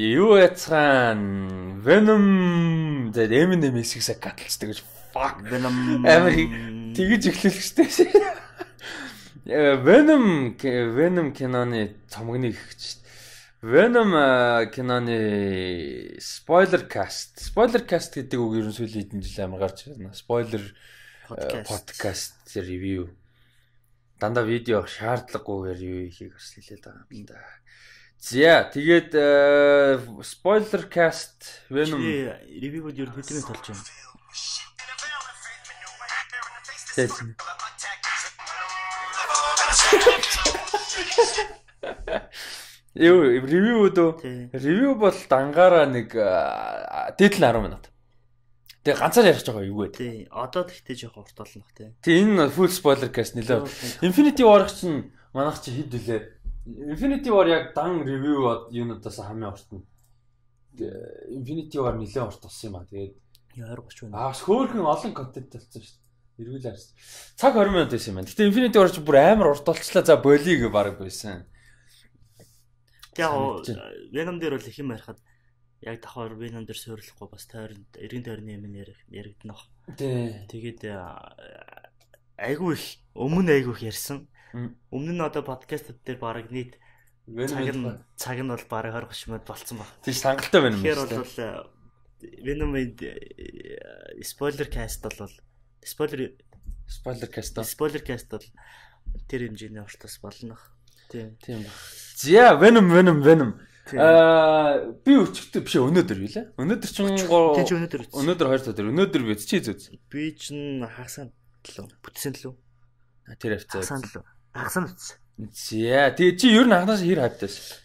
Юу яцхан Venom за Eminem хэсэгсээ гатлцдаг гэж fuck Venom амар тэгэж эхлүүлэх хэрэгтэй. Venom Venom киноны цомгныг хийж. Venom киноны spoiler cast. Spoiler cast гэдэг үг ер нь сүүлийн хэдэн жил амар гарч ирсэн. Spoiler podcast review. Дандаа видео шаардлагагүйгээр review хийх бас хэлээд байгаа юм да. За тэгээд spoiler cast Venom review-д ер нь хэдэн толж байна? Юу review дөө? Review бол дангаараа нэг дээд л 10 минут. Тэгээ ганцаар ярих жоохон юу вэ? Тий. Одоо тэгтээ жоохон урт болно бах тий. Тий энэ full spoiler cast нэлээ. Infinity War чинь манайх чи хэд вүлээ? Infinity War яг дан review юунуудаас хамгийн урт нь. Infinity War нэлээд урт болсон юм а. Тэгээд 20 30 минут. Аа хөөхөн олон контент болсон шүү дээ. Эргүүл харсан. Цаг 20 минут байсан юм байна. Гэтэ Infinity War чи бүр амар урт болчлаа. За болиг баг байсан. Яг Venom дээр бол их юм ярихад яг давхар Venom дээр суйрлахгүй бас тойронд эргэн тойрны юм яригдана. Тий. Тэгээд айгүй их өмнө айгүй их ярьсан. Өмнө нь одоо подкастууд дээр бараг нийт цаг нь бол бараг 20 30 минут болцсон баг. Тийш хангалттай байна юм. Тэгэхээр бол Venom-ийн spoiler cast бол spoiler cast бол тэр хэмжээний урт бас болно. Тийм. Тийм баг. За Venom Venom Venom. Би өчигдөр биш өнөөдөр юу лээ? Өнөөдөр чинь өнөөдөр өнөөдөр 2 дахь өдөр. Өнөөдөр би чи зүз. Би чинь хагасаа төлөө. Бүтсэн лүү. Тэр хавцаа. Хагасаа төлөө. Хагасаа бүтсэн. За тэгээ чи ер нь анханаас хэр хайптайсэн?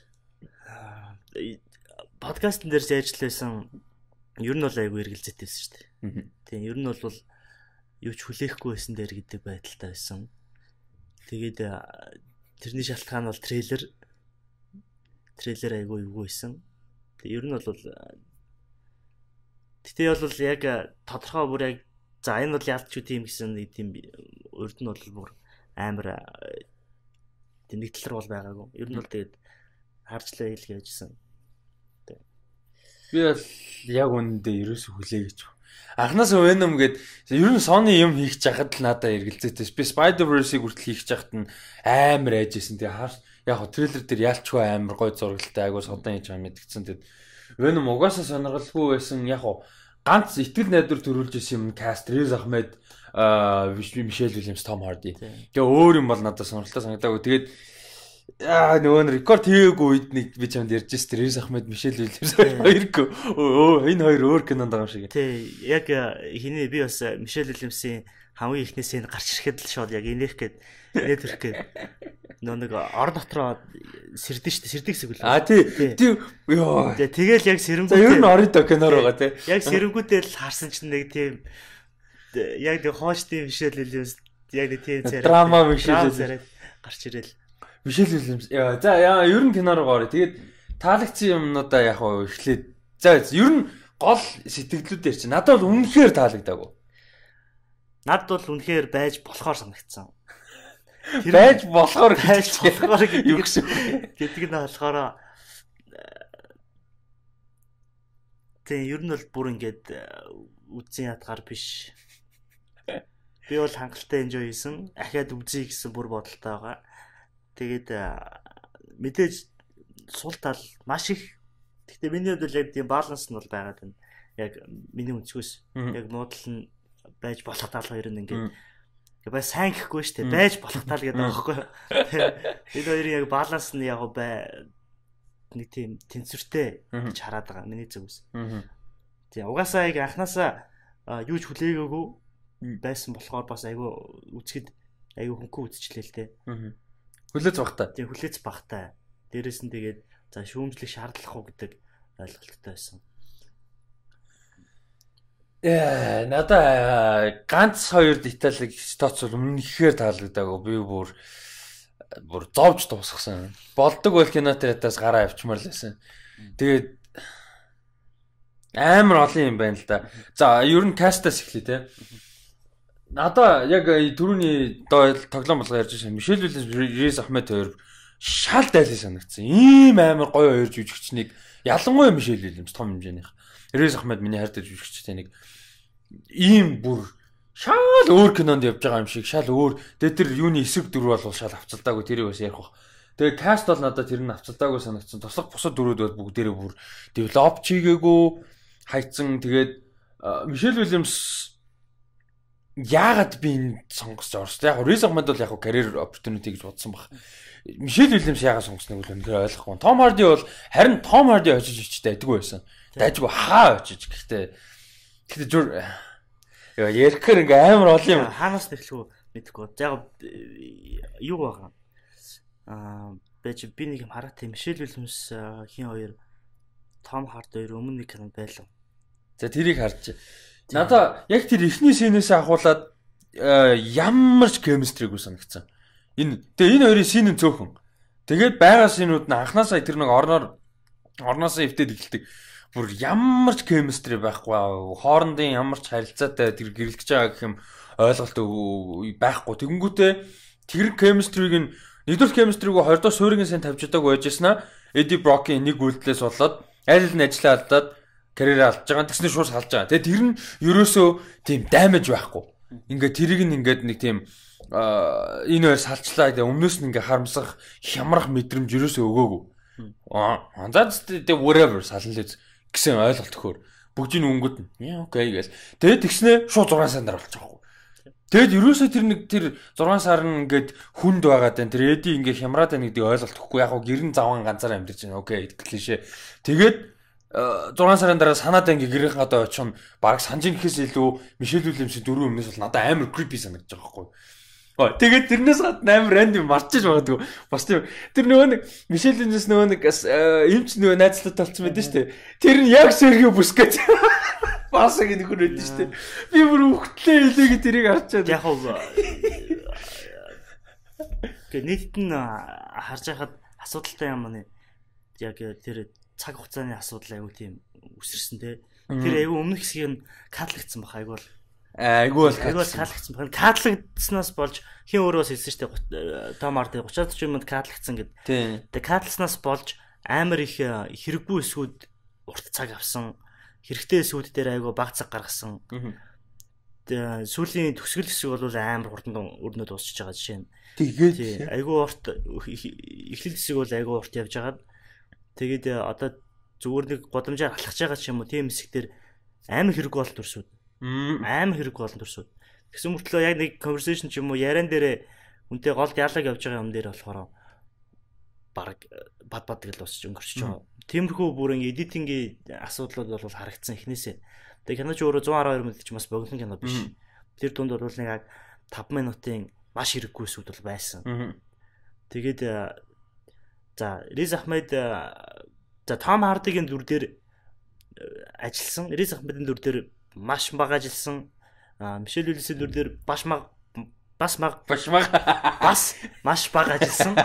Подкастн дээр ярьж лээсэн. Ер нь бол айгүй эргэлзээтэй байсан шүү дээ. Тийм ер нь бол юу ч хүлээхгүй байсан дээр гэдэг байдалтай байсан. Тэгээд тэрний шалтгаан бол трейлер айгүй эвгүй байсан. Тэг ер нь бол гэтээ бол яг тодорхой бүр яг за энэ бол ялч үү тийм гэсэн нэг тийм урд нь бол бүр амар тийм нэг тал руу бол байгаагүй. Ер нь бол тэгээд харжлаа хэл гэжсэн. Тэг. Би бол яг үнэндээ ерөөсө хүлээгэж. Анханаас Venom гээд ер нь Sony юм хийх жахад л надад эргэлзээтэй. Би Spider-Verse-ийг хүртэл хийх жахад нь амар айжсэн. Тэгээ хар яг хоо трейлер дээр ялчгүй амар гой зургалтай айгуу содон хийж байгаа мэдгдсэн. Тэгээд Venom угаасаа сонирхолгүй байсан. Яг хоо ганц итгэл найдвар төрүүлж исэн юм cast Riz Ahmed, Michelle Williams, Tom Hardy. Тэгээ өөр юм бол надад сонирхолтой санагдаагүй. Тэгээд нөгөө нь рекорд хийгээгүй үед нэг би чамд ярьж байсан Riz Ahmed, Michelle Williams хоёр энэ хоёр өөр кинонд байгаа юм шиг. Тий, яг хиний би бас Michelle Williams-ийн хамгийн эхнээс нь гарч ирэхэд л шууд яг инех гээд инээ төрөх гээд нөө нэг ор дотроо сэрдэн шүү дээ. Сэрдэг хэсэг үлээ. А тий. Тий. Йоо. Тэгэл яг сэрэнгүүтээ. За ер нь орё доо киноор байгаа тий. Яг сэрэнгүүтээ л харсан чинь нэг тийм яг нэг хоочтой Michelle Williams яг нэг тийм царай. Драма Michelle Williams гарч ирэл. Michelle Williams. Яа за яа ер нь кино руу орё. Тэгээд таалагдсан юмнуудаа яг хоо эхлээд за ер нь гол сэтгэлдлүүдээр чинь надад бол үнэхээр таалагдаагүй. Надад бол үнэхээр байж болохоор санагдсан. Байж болохоор гэдэг юу гэсэн үг гэдэг нь болохоор тийм ер нь бол бүр ингээд үзэн ятгаар биш. Би бол хангалттай enjoy хийсэн. Ахиад үзье гэсэн бүр бодолтой байгаа. Тэгээд мэдээж сул тал маш их. Гэхдээ миний хувьд бол яг тийм баланс нь бол байгаад байна. Яг миний өнцгөөс яг муудал нь байж болох тал хоёр нь ингээд бас сайн гэхгүй шүү дээ. Байж болох тал гэдэг байгаа байхгүй. Энэ хоёрын яг баланс нь яг бай нэг тийм тэнцвэртэй гэж хараад байгаа миний зүгээс. Тийм угаасаа яг анханасаа юу ч хүлээгээгүй байсан болохоор бас айгүй үзэхэд айгүй хөнгөн үзчихлээ л дээ. Хүлээц багтай. Тийм хүлээц багтай. Дээрээс нь тэгээд за шүүмжлэх шаардлахгүй гэдэг ойлголттой байсан. Надаа ганц хоёр деталийг тооцвол үнэхээр таалагдаагүй. Би бүр зовж дуусгасан. Болдог бол кинотеатраас гараа авчмаар л байсан. Тэгээд амар олон юм байна л да. За ер нь кастаас эхлэе те. Надаа яг түрүүний тоглоом болго ярьж байсан. Мишель Уильямс, Riz Ahmed хоёр шал дайлын санагдсан. Ийм амар гоё хоёр жүжигчнийг Ялангуяа Мишель Уильямс том хэмжээнийх. Рез Ахмед миний хайртай жүжигчтэй нэг ийм бүр шал өөр кинонд явж байгаа юм шиг шал өөр. Тэгээ тэр юуны эсрэг дүр бол шал авцалдаагүй тэрийг бас ярих бах. Тэгээ cast бол надад тэр нь авцалдаагүй санагдсан. Туслах бусад дүрүүд бол бүгдээрээ бүр develop хийгээгүй хайцсан. Тэгээд Мишель Уильямс яагаад би энэ сонгосон орсон. Яг Рез Ахмед бол яг career opportunity гэж бодсон баг. Мишель Уильямс яагаад сонгосныг бол үнэхээр ойлгохгүй. Том Харди бол харин Том Харди очиж ичтэй дайггүй байсан. Дайггүй хаа очиж гэхдээ жүр яа ярихаар ингээ амар олон юм. Хаанаас нэхлэхүү мэдэхгүй. Яг юу байгаа. Байж би нэг юм хараад тийм Мишель Уильямс хин хоёр Том Харди хоёр өмнө нэг кинонд байлаа. За тэрийг харж. Надаа яг тэр эхний scene ээс ахуулаад ямар ч chemistry гүй санагдсан. Энэ тэгээ энэ хоёрын scene нь цөөхөн. Тэгээд байгаа scene үүд нь анханасаа тэр нэг орноосоо эвдээд эхэлдэг. Бүр ямар ч chemistry байхгүй. Хоорондын ямар ч харилцаатай тэр гэрэлтэж байгаа гэх юм ойлголт байхгүй. Тэгэнгүүтээ тэр chemistry-г нь нэгдүгээр chemistry-г хоёрдугаар суурийн сайн тавьж чадаагүй байжснаа Эди Брокийн нэг үйлдэлээс болоод аль аль нь ажиллаа алдаад карьераа алдж байгаа. Тэгснээр шууд салж байгаа. Тэгээд тэр нь ерөөсөө тийм damage байхгүй. Ингээд тэрийг нь ингээд нэг тийм энэ хоёр салчлаа гэдэг өмнөөс нь ингээ харамсах, хямрах мэдрэмж ерөөсөө өгөөгүй. За тэгээ whatever сална л гэсэн ойлголт өгөхөр бүгдийн өнгөд нь окей гээл. Тэгээд тэгснээ шууд 6 сар дараа болчих واخгүй. Тэгэд ерөөсөө тэр нэг тэр 6 сар нь ингээд хүнд байгаад байна. Тэр Эди ингээ хямраад байна гэдгийг ойлголт өгөхгүй. Яг гоо гэрэн заван ганцаар амьдарч байна. Окей клишэ. Тэгээд 6 сарын дараа санаад ингээ гэрийн гадаа очих нь баг санжин гэхээс илүү Мишель Уильямсийн дөрвөн өмнөөс бол надад амар creepy санагдаж байгаа байхгүй. Тэгээд тэрнээс гадна амар random марчиж магадгүй. Бас тийм тэр нөгөө нэг Мишель Уильямс нөгөө нэг эмч нөгөө найзлаад толцсон байдаг шүү дээ. Тэр нь яг Сергио Бускет бас нэг нөхөр байдаг шүү дээ. Би бүр үхтлээ илээгээ тэрийг харчаад. Яг уу гэ нийтд нь харж байхад асуудалтай юм аа. Яг тэр цаг хугацааны асуудал айгүй тийм үсэрсэн те. Тэр айгүй өмнөх хэсгийг нь кадлагдсан баг айгүй бол. Айгүй бол кадлагдсан баг. Кадлагдсанаас болж хин өөрөө бас хэлсэн шүү дээ. Том Харди 30 40 минут кадлагдсан гэд. Тэгээ кадлснаас болж амар их хэрэггүй эсгүүд урт цаг авсан. Хэрэгтэй эсгүүд дээр айгүй бага цаг гаргасан. Тэгээ сүүлийн төгсгөл хэсэг бол амар хурдан өрнөд дуусчихж байгаа жишээ нь. Тэгээд айгүй урт эхлэл хэсэг бол айгүй урт явж байгаад тэгээд одоо зүгээр нэг годамжаар алхаж байгаа ч юм уу тийм хэсэг дээр амар хэрэггүй олон төрсүүд. Амар хэрэггүй олон төрсүүд. Тэгсэн мөртлөө яг нэг conversation ч юм уу яриан дээрээ үнтэй гол диалог явж байгаа юм дээр болохоор баг бад бад гэж дуусч өнгөрч байгаа. Тиймэрхүү бүр ингэ editing-ийн асуудлууд бол харагдсан эхнээсээ. Тэгээ кино ч өөрөө 112 минут ч бас богино кино биш. Тэр дунд бол нэг 5 минутын маш хэрэггүй хэсгүүд бол байсан. Тэгээд за Рез Ахмед за Том Хардигийн дүр дээр ажилласан. Рез Ахмедийн дүр дээр маш бага ажилласан. Мишель Уильямсийн дүр дээр бас маш бага ажилласан.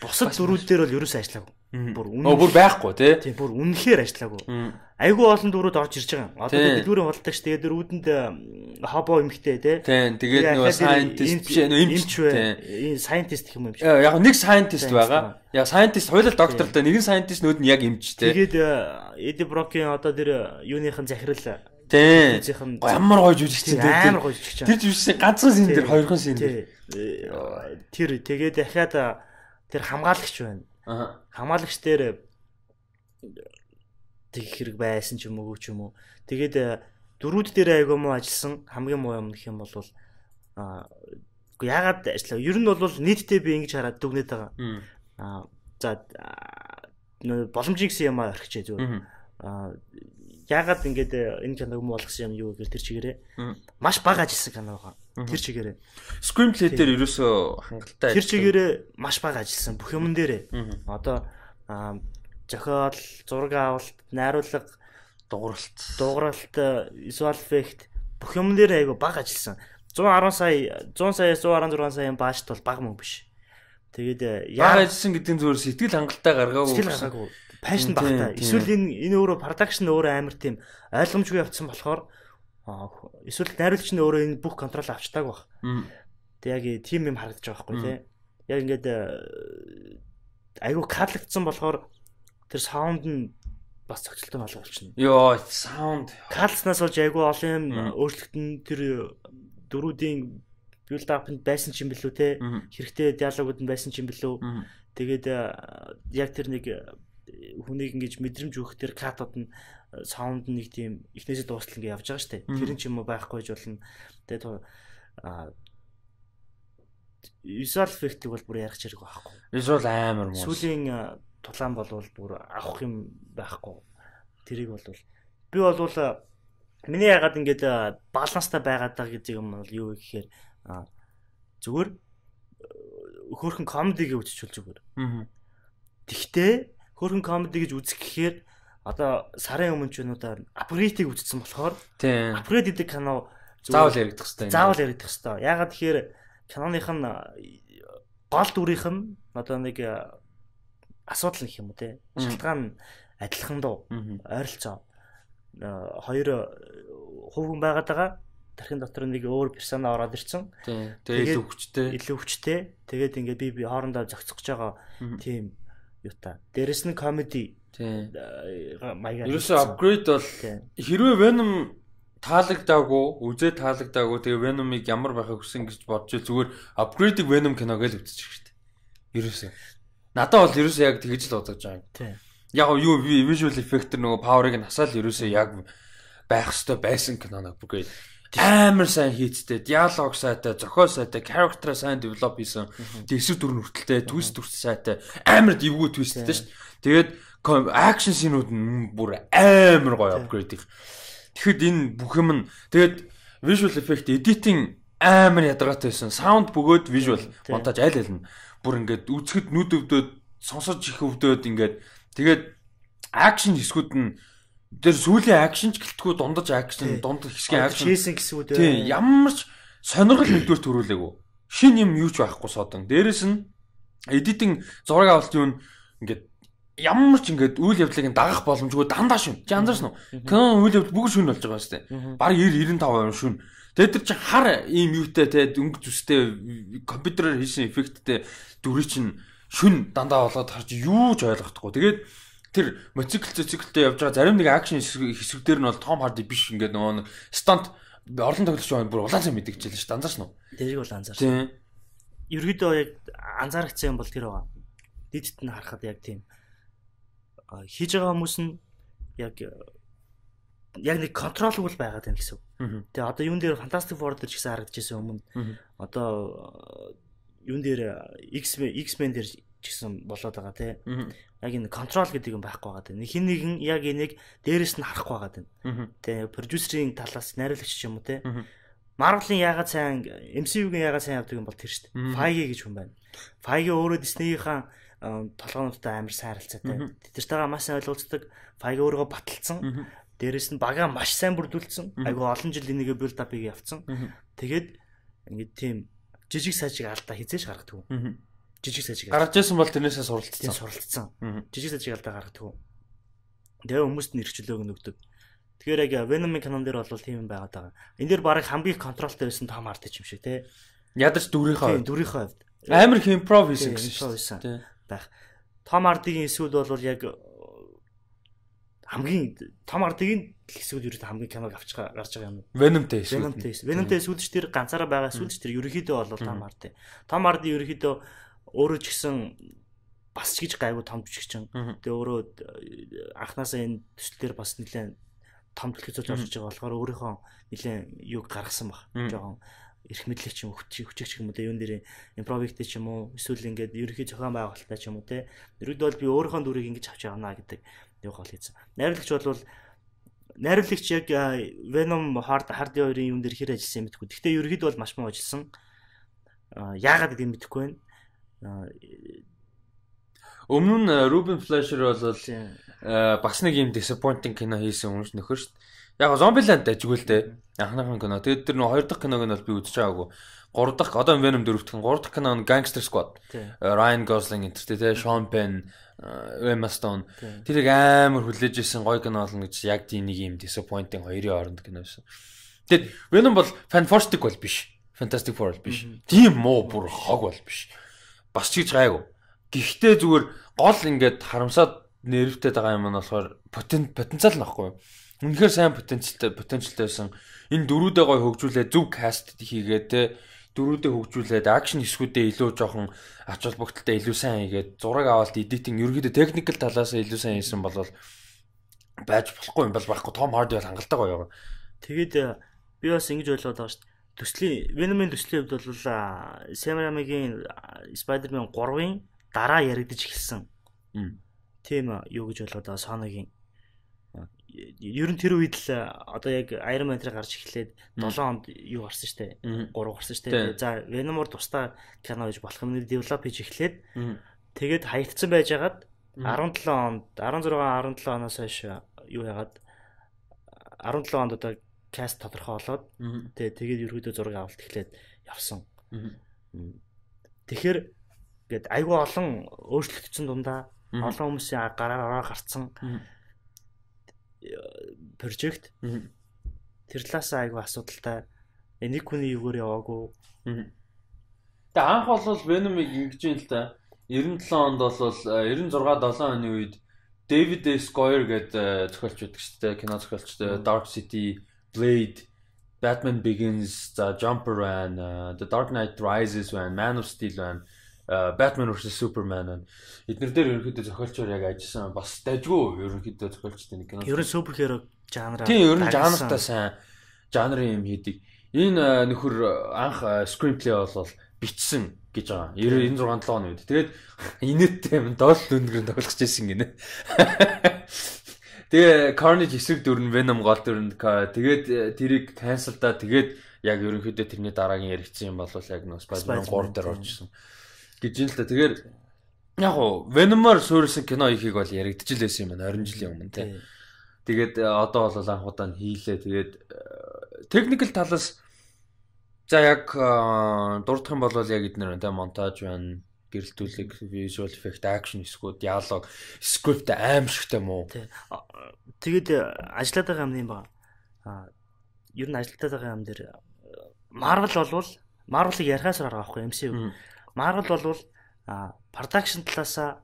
Бусад дүрүүд дээр бол ерөөсөө ажиллаагүй. Бүр үнэ. Бүр байхгүй тий. Тийм бүр үнэхээр ажиллаагүй. Айгүй олон дүрүүд орж ирж байгаа. Одоо дэлгүүрийн худалдагч тэгээд тэр үүдэнд хобо эмхтэй тий. Тийм тэгээд нөгөө scientist биш эмч вэ? Scientist гэх юм юм шиг. Яг нэг scientist байгаа. Яг scientist хоёул доктор л да. Нэгэн scientist нүүд нь яг эмч тий. Тэгээд Эди Брокийн одоо тэр юуныхан захирал тий. Ямар гоё жүжигчин тий. Амар гоё жүжигчин. Тэр жүжигчин ганцхан син дээр хоёрхан син дээр. Тэр тэгээд дахиад тэр хамгаалагч байна. Хамгаалагч дээр тэгэх хэрэг байсан ч юм уу ч юм уу. Тэгээд дөрүүд дээр айгүй муу ажилласан. Хамгийн муу юм гэх юм бол үгүй яагаад ажиллаа. Ер нь бол нийтдээ би ингэж хараад дүгнээд байгаа. За боломжийн гэсэн юм орхичээ зүгээр. Яагаад ингэж энэ киног муу болгосон юм юу гэхээр тэр чигээрээ маш бага ажилласан кино байгаа. Тэр чигээрээ. Screenplay дээр ерөөсөө хангалттай. Тэр чигээрээ маш бага ажилласан бүх юмн дээрээ. Одоо зохиол, зураг авалт, найруулга, дууралт, visual effect бүх юм дээр айгу бага ажилласан. 110 сая, 100 саяас 116 саяын баажт бол бага мөнгө биш. Тэгээд бага ажилласан гэдэг нь зүгээр сэтгэл хангалтай гаргаагүй. Сэтгэл гаргаагүй. Passion багтай. Эсвэл энэ өөрөө production өөрөө амар тийм ойлгомжгүй явцсан болохоор эсвэл найруулагч нь өөрөө энэ бүх контрол авчтааг баг. Тэг яг тийм юм харагдаж байгаа байхгүй тий. Яг ингээд айгу кадлагдсан болохоор тэр саунд нь бас цогцолтой болго болчихно. Йоо, sound Калцнаас болж айгүй олон юм өөрчлөгдөн, тэр дөрүүдийн build up-нд байсан ч юм билүү те, хэрэгтэй диалогууд нь байсан ч юм билүү. Тэгээд яг тэр нэг хүнийг ингэж мэдрэмж өгөх тэр cut ууд нь, sound нэг тийм эхнээсээ дуустал ингэ явж байгаа штэ. Тэр нь ч юм уу байхгүй ч болно. Тэгээд visual effect-ийг бол бүр ярих хэрэг байхгүй. Visual амар муу. Сүүлийн тулаан болвол бүр авах юм байхгүй. Тэрийг бол би бол миний ягаад ингэж баланстай байгаад байгаа гэдэг юм бол юу вэ гэхээр зүгээр хөөрхөн comedy-г үзчихвэл зүгээр. Тэгтээ хөөрхөн comedy гэж үзэх гэхээр одоо сарын өмнө ч юунуудаа Upgrade-ийг үзсэн болохоор Upgrade гэдэг кино заавал яригдах хэрэгтэй. Заавал яригдах хэрэгтэй. Ягаад тэгэхээр киноных нь гол дүрийнх нь одоо нэг асуудал гэх юм уу те. Шалтгаан адилхан дуу. Ойролцоо. Хоёр хувь хүн байгаад байгаа. Тархин дотор нэг өөр персона ороод ирсэн. Тэгээ илүү хүчтэй. Илүү хүчтэй. Тэгээд ингээд би хоорондоо зохицох гэж байгаа тийм юута. Дээрэс нь comedy. Маягаар. Ерөөсөө Upgrade бол хэрвээ Venom таалагдаагүй, үзээ таалагдаагүй, тэгээ Venom-ыг ямар байхыг хүсэн гэж бодож зүгээр Upgrade-ыг Venom кино гэж үзчих шүү дээ. Ерөөсөө. Надад бол ерөөсөө яг тэгж л бодож байгаа. Яг юу visual effect нөгөө power-ыг нь хасаал ерөөсөө яг байх ёстой байсан кино Upgrade. Амар сайн хийцтэй, диалог сайтай, зохиол сайтай, character сайн develop хийсэн. Тэгээ эсрэг дүр нь хүртэлтэй, twist хүртэл сайтай, амар эвгүй twist-тэй шүү дээ. Тэгээд action scene-үүд нь бүр амар гоё Upgrade их. Тэгэхэд энэ бүх юм нь тэгээд visual effect, editing амар ядаргаатай байсан. Sound бөгөөд visual монтаж аль аль нь бүр ингээд үзэхэд нүд өвдөөд, сонсож их өвдөөд ингээд тэгээд action хэсгүүд нь тэр сүүлийн action ч гэлтгүй дундаж action, дунд хэсгийн action хийсэн хэсгүүд. Тийм, ямар ч сонирхол нэгдүгээр төрүүлээгүй. Шин юм юу ч байхгүй содон. Дээрэс нь editing зураг авалт юу ингээд ямар ч ингээд үйл явдлыг дагах боломжгүй дандаа шүн. Чи анзаарсан уу? Кино үйл явдал бүгд шүн болж байгаа шүү дээ. Бараг 90 95% шүн. Тэгээд тэр чинь хар ийм юутай те өнгө зүстэй компьютерээр хийсэн эффекттэй дүрий чинь шүн дандаа болгоод харж юу ч ойлгохгүй. Тэгээд тэр мотоцикл циклтэй явж байгаа зарим нэг action хэсэг дээр нь бол Том Харди биш ингээд нөгөө нэг stunt орлон тоглогч байгаа бүр улаан цай мэдэгчээлээ шүү дээ. Анзаарсан уу? Тэрийг бол анзаарсан. Ерөөдөө яг анзаарчихсан юм бол тэр байгаа. Дидт нь харахад яг тийм хийж байгаа хүмүүс нь яг нэг control-гүй байгаад байна гэсэн. Тэгээ одоо юун дээр Fantastic Four дээр ч гэсэн харагдчихсан өмнө. Одоо юун дээр X-Men дээр ч гэсэн болоод байгаа тий. Яг энэ control гэдэг юм байхгүй байгаа тий. Хин нэгэн яг энийг дээрээс нь харахгүй байгаа тий. Тэгээ продюсерийн талаас найруулагч ч юм уу тий. Marvel-ын яагаад сайн, MCU-гийн яагаад сайн явдаг юм бол тэр шүү дээ. Feige гэж хүн байна. Feige өөрөө Disney-ийн толгоонуудтай амар сайн харилцаатай. Тэднэртэйгээ маш сайн ойлголцдог. Feige өөрийгөө баталсан. Дээрээс нь багаа маш сайн бүрдүүлсэн. Айгу олон жил энийгээ build up-ыг явцсан. Тэгээд ингээд тийм жижиг сажиг алдаа хизээш гаргадаг. Жижиг сажиг гаргаж ирсэн бол тэрнээсээ суралцсан. Суралцсан. Жижиг сажиг алдаа гаргадаг. Тэгээ хүмүүст нь эрхчлөөг нөгдөг. Тэгэхээр яг Venom-ын канон дээр бол тийм юм байгаад байгаа. Энэ дээр бараг хамгийн их control-той байсан Том Харди юм шиг тий. Ядаж дүрийнхээ хувьд. Амар их improv хийсэн гэсэн шүү дээ. Байх. Том Хардигийн эсвэл бол яг хамгийн Том Хардигийн хэсгүүд ерөөдөө хамгийн киног авч гарч байгаа юм. Venom-тэй эсвэл. Venom-тэй эсвэл ч тэр ганцаараа байгаа эсвэл ч тэр ерөөхдөө бол Том Харди. Том Харди ерөөхдөө өөрөө ч гэсэн бас ч гэж гайгүй том жүжигчин. Тэгээ өөрөө анханасаа энэ төсөл дээр бас нэлээд том төлөөлөж орж байгаа болохоор өөрийнхөө нэлээд юг гаргасан баг. Жохон эрх мэдлэг ч юм хүчиг ч юм уу те юун дээр импровигтэй ч юм уу эсвэл ингээд ерөнхий зохион байгуулалттай ч юм уу те. Ерөөдөө бол би өөрийнхөө дүрийг ингэж авч явна гэдэг юу гол хийсэн. Найруулагч бол найруулагч яг Venom Hardy хоёрын юм дээр хэр ажилласан юм мэдэхгүй. Гэхдээ ерөнхийдөө бол маш муу ажилласан. Яагаад гэдгийг мэдэхгүй байна. Өмнө нь Ruben Fleischer бол бас нэг юм disappointing кино хийсэн хүмүүс нөхөр шүү дээ. Яг Zombieland ажиггүй л дээ. Анхныхын кино. Тэгээд тэр нөө хоёр дахь киног нь бол би үзэж байгаагүй. Гурав дахь одоо Venom дөрөв дэх нь гурав дахь кино нь Gangster Squad. Ryan Gosling энтертэй те Sean Penn, Emma Stone. Тэрийг амар хүлээж исэн гоё кино болно гэж яг тийм нэг юм disappointing хоёрын хооронд кино байсан. Тэгээд Venom бол Fantastic бол биш. Fantastic Four бол биш. Тийм муу бүр хог бол биш. Бас ч гэж гайгүй. Гэхдээ зүгээр гол ингээд харамсаад нервтэй байгаа юм нь болохоор потенциал нөхгүй юу? Үнэхээр сайн потенциалтай байсан. Энэ дөрүүдээ гоё хөгжүүлээ, зөв cast хийгээд те дөрүүдээ хөгжүүлээд action хэсгүүдээ илүү жоохон ач холбогдолтой илүү сайн хийгээд зураг авалт, editing ерөнхийдөө technical талаас нь илүү сайн хийсэн бол байж болохгүй юм бол байхгүй. Том Харди бол хангалттай гоё байгаа. Тэгээд би бас ингэж ойлгоод байгаа шүү дээ. Төслийн Venom-ын төслийн хувьд бол Sam Raimi-гийн Spider-Man 3-ын дараа яригдаж эхэлсэн. Тийм юу гэж ойлгоод байгаа Sony-гийн. Ер нь тэр үед л одоо яг Iron Man 3 гарч эхлээд 7 онд юу гарсан шүү дээ. 3 гарсан шүү дээ. За Venom-ор тусдай кино гэж болох юм develop хийж эхлээд тэгээд хаягдсан байжгаад 17 онд 16 17 оноос хойш юу яагаад 17 онд одоо cast тодорхой болоод тэгээд ерөөдөө зураг авалт эхлээд явсан. Тэгэхээр ингээд айгүй олон өөрчлөгдсөн дундаа олон хүмүүсийн гараар ороо гарцсан прожект. Тэр талаасаа айгүй асуудалтай. Нэг хүний юугаар яваагүй. Тэгээ анх бол Venom-ыг ингэж юм л та. 97 онд бол 96 7 оны үед David S. Goyer гэдэг зохиолч байдаг шүү дээ. Кино зохиолч Dark City, Blade, Batman Begins, за Jumper байна, The Dark Knight Rises байна, Man of Steel байна, Batman vs Superman байна. Эднэр дээр ерөнхийдөө зохиолчоор яг ажилласан бас дайггүй ерөнхийдөө зохиолчтой нэг кино. Ер нь superhero жанраа. Тийм, ер нь жанртай сайн жанрын юм хийдэг. Энэ нөхөр анх screenplay бол бичсэн гэж байгаа. 96 7 оны үед. Тэгээд инээдтэй юм Dolph Lundgren тоглож байсан гинэ. Тэгээ Carnage эсрэг дүр нь Venom гол дүр нь тэгээд тэрийг cancel-даа тэгээд яг ерөнхийдөө тэрний дараагийн яригдсан юм бол яг нөө Spider-Man 3 дээр орж ирсэн гэж юм л та. Тэгэхээр яг уу Venom-оор суурилсан кино хийхийг бол яригдчихлээсэн юм байна 20 жилийн өмнө те. Тэгээд одоо бол анх удаа нь хийлээ. Тэгээд technical талаас за яг дурдах юм бол яг эднэр байна те монтаж байна, гэрэлтүүлэг, visual effect, action хэсгүүд, диалог, script аимшигтай муу. Тэгээд ажиллаад байгаа юм юм байна. Ер нь ажиллаад байгаа юм дээр Marvel болвол Marvel-ыг ярихаас арга авахгүй MCU. Marvel болвол production талаасаа,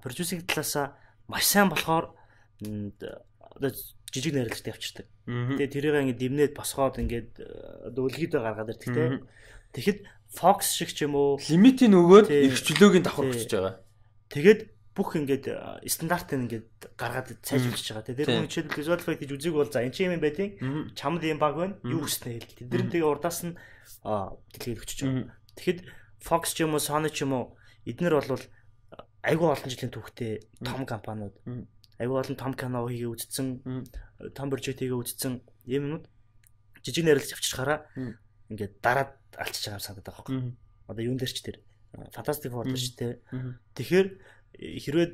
producing талаасаа маш сайн болохоор одоо жижиг найруулагчтай явчихдаг. Тэгээ тэрийг ингээд дэмнээд босгоод ингээд одоо өлгийдөө гаргаад ирдэг те. Тэгэхэд Fox шиг ч юм уу лимитийн өгөөд эрх чөлөөгийн давхар өчөж байгаа. Тэгээд бүх ингээд стандартыг ингээд гаргаад сайжруулж байгаа. Тэр хүн жишээлбэл visual effect гэж үзег бол за энэ чинь юм байдیں۔ Чамд юм баг байна. Юу хүснэ хэл. Тэд нар тэгээ урдаас нь дэлгээд өчөж байгаа. Тэгэхэд Fox ч юм уу Sony ч юм уу эднэр бол айгүй олон жилийн түүхтэй том компаниуд. Айгүй олон том кино хийгээ үзсэн, том прожект хийгээ үзсэн юм юмуд жижиг найруулагч авчирхаараа ингээд дараад алчиж байгаа юм санагдаад байгаа байхгүй. Одоо юун дээр ч тэр Fantastic Four дээр ч те. Тэгэхээр хэрвээ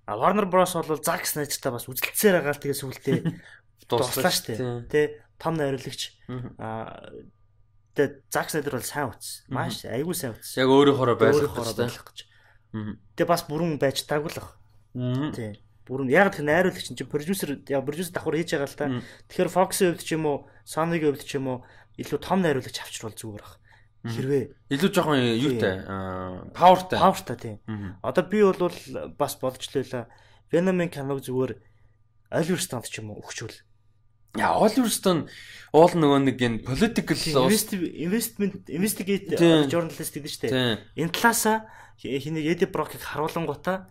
Warner Bros бол Zack Snyder-тай бас үзэлцээр байгаа л тэгээ сүултээ дуслаа шүү дээ. Тэ том найруулагч тэгээ Zack Snyder бол сайн үтсэн. Маш айгүй сайн үтсэн. Яг өөрийнхоороо байлгах гэж. Тэгээ бас бүрэн байж таагүй л баг. Тий. Бүрэн яг тэр найруулагч чинь продюсер яг продюсер давхар хийж байгаа л та. Тэгэхээр Fox-ийн хувьд ч юм уу, Sony-гийн хувьд ч юм уу илүү том найруулагч авчирвал зүгээр баг. Хэрвээ илүү жоохон юутай, power-тай. Power-тай тийм. Одоо би бол бас бодож лээ. Venom-ын киног зүгээр Oliver Stone ч юм уу өгчүүл. Яа, Oliver Stone уул нөгөө нэг энэ political investment investigate journalist гэдэг шүү дээ. Энэ талаасаа хэнийг Eddie Brock-ыг харуулангуудаа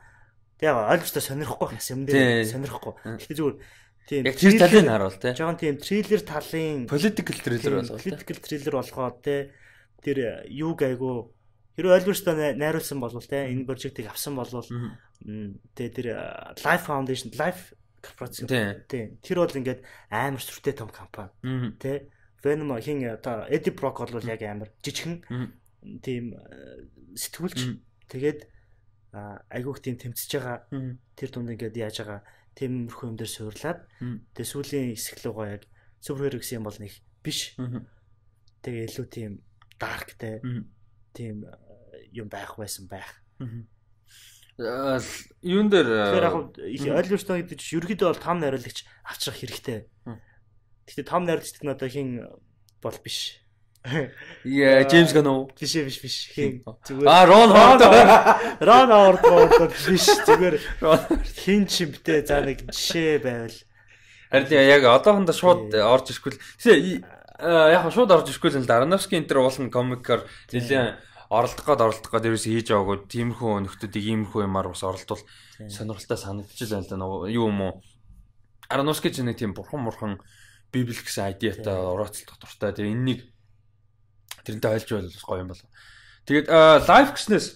тэгээ Oliver Stone сонирхгүй байх юм дээр сонирхгүй. Гэхдээ зүгээр тийм яг тэр талыг харуул те. Жохон тийм триллер талын political thriller болгоо. Political thriller болгоод те тэр юуг айгу хэрвээ Oliver Stone найруулсан болвол те энэ прожектыг авсан болвол те тэр Life Foundation Life корпорац тийм тэр бол ингээд амар сүртэй том компани те Venom хин одоо Eddie Brock бол яг амар жижигхэн тийм сэтгүүлч тэгээд айгүйх тийм тэмцэж байгаа тэр дунд ингээд яаж байгаа тиймэрхүү юм дээр суурлаад тэгээ сүүлийн хэсэг лугаа яг superhero гэсэн юм бол нэг биш тэгээ илүү тийм dark те тийм юм байх байсан байх. Юун дээр тэгэхээр яг Oliver Stone гэдэг чинь ерөнхийдөө бол том найруулагч авчрах хэрэгтэй. Гэхдээ том найруулагч гэдэг нь одоо хин бол биш. Яа, Джеймс Ганн уу? Биш. Хин зүгээр. Аа, Рон Ховард. Рон Ховард биш. Зүгээр хин чимтэй за нэг жишээ байвал. Харин яг одоохондоо шууд орж ирэхгүй л. Тэгээ яг шууд орж ирэхгүй л Аронофски энэ төр уулын комикоор нэлээд оролдох гээд ерөөсөө хийж байгаагүй тиймэрхүү нөхдүүдийг иймэрхүү юмар бас оролдвол сонирхолтой санагдчихл байна л да. Юу юм уу? Аронофски ч нэг тийм бурхан библ гэсэн idea-тай орооцолдох дуртай. Тэгээ энэнийг тэрнтэй ойлж байвал бас гоё юм болов. Тэгээд Life гэснээс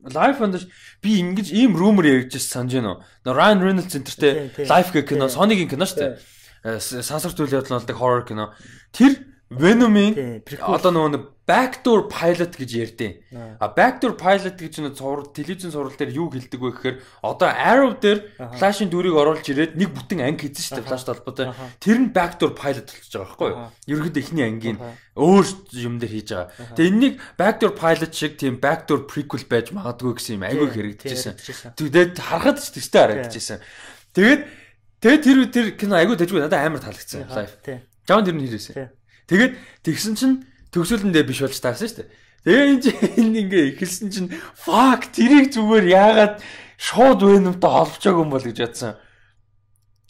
Life онд би ингэж ийм rumor ярьжсэн санаж байна уу? Ryan Reynolds энтертэй Life гэх кино, Sony-гийн кино шүү дээ. Сансар үйл явдал болдог horror кино. Тэр Venom-ийн одоо нөгөө нэг backdoor pilot гэж ярьдیں۔ А backdoor pilot гэж нэг цуврал телевизэн цуврал дээр юу хэлдэг вэ гэхээр одоо Arrow дээр Flash-ын дүрийг оруулж ирээд нэг бүтэн анги хийсэн шүү дээ Flash-тай холбоотой. Тэр нь backdoor pilot болчихж байгаа байхгүй юу? Ерөнхийдөө эхний ангийн өөр юм дээр хийж байгаа. Тэгээ энэнийг backdoor pilot шиг тийм backdoor prequel байж магадгүй гэсэн юм айгүй хэрэгжижсэн. Тэгээд харахад ч төстэй харагдчихсэн. Тэгээд тэр кино айгүй дэжгүй надад амар таалагдсан Life. Жон тэр нь хийрээсэн. Тэгээд тэгсэн чинь төгсөлөндөө биш болж таарсан шүү дээ. Тэгээ энэ ингээ эхэлсэн чинь fuck тэрийг зүгээр яагаад шууд Venom-тай холбочоогүй юм бол гэж бодсон.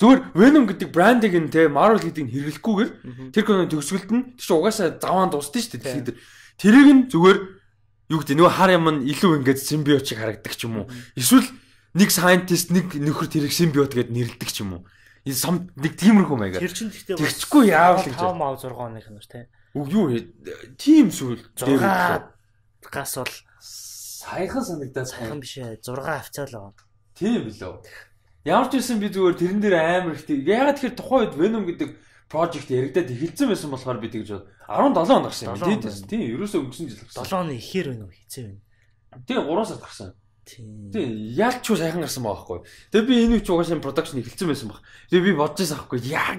Зүгээр Venom гэдэг брендийг нь те Marvel гэдэг нь хэрэглэхгүйгээр тэр киноны төгсгөлд нь тэр чинь угаасаа заваан дуусна шүү дээ дэлхийд. Тэрийг нь зүгээр юу гэдэг нөгөө хар юм нь илүү ингээд симбиот шиг харагддаг ч юм уу. Эсвэл нэг scientist нэг нөхөр тэрийг симбиот гэдээ нэрлэдэг ч юм уу. Энэ сум нэг тиймэрхүү маягаар. Тэр чинь гэхдээ тэгчихгүй яавал гэж 5 мав 6 оны кино тий. Үг юу тийм зүйл дээр гас бол саяхан санагдаад саяхан биш ээ 6 хавцаа л байгаа. Тийм билүү. Ямар ч байсан би зүгээр тэрэн дээр амар ихтэй. Яагаад тэгэхээр тухайн үед Venom гэдэг project яригадад эхэлсэн байсан болохоор би тэгж бод. 17 он гарсан юм. Тийм, ерөөсөө өнгөрсөн жил гарсан. 7 оны ихээр байна уу? Хэзээ байна. Тийм 3 сард гарсан. Тийм, ялч юу сайхан гарсан байгаа байхгүй. Тэгээ би энэ үуч угаасаа production эхэлсэн байсан баг. Тэгээ би бодож байсан байхгүй. Яа.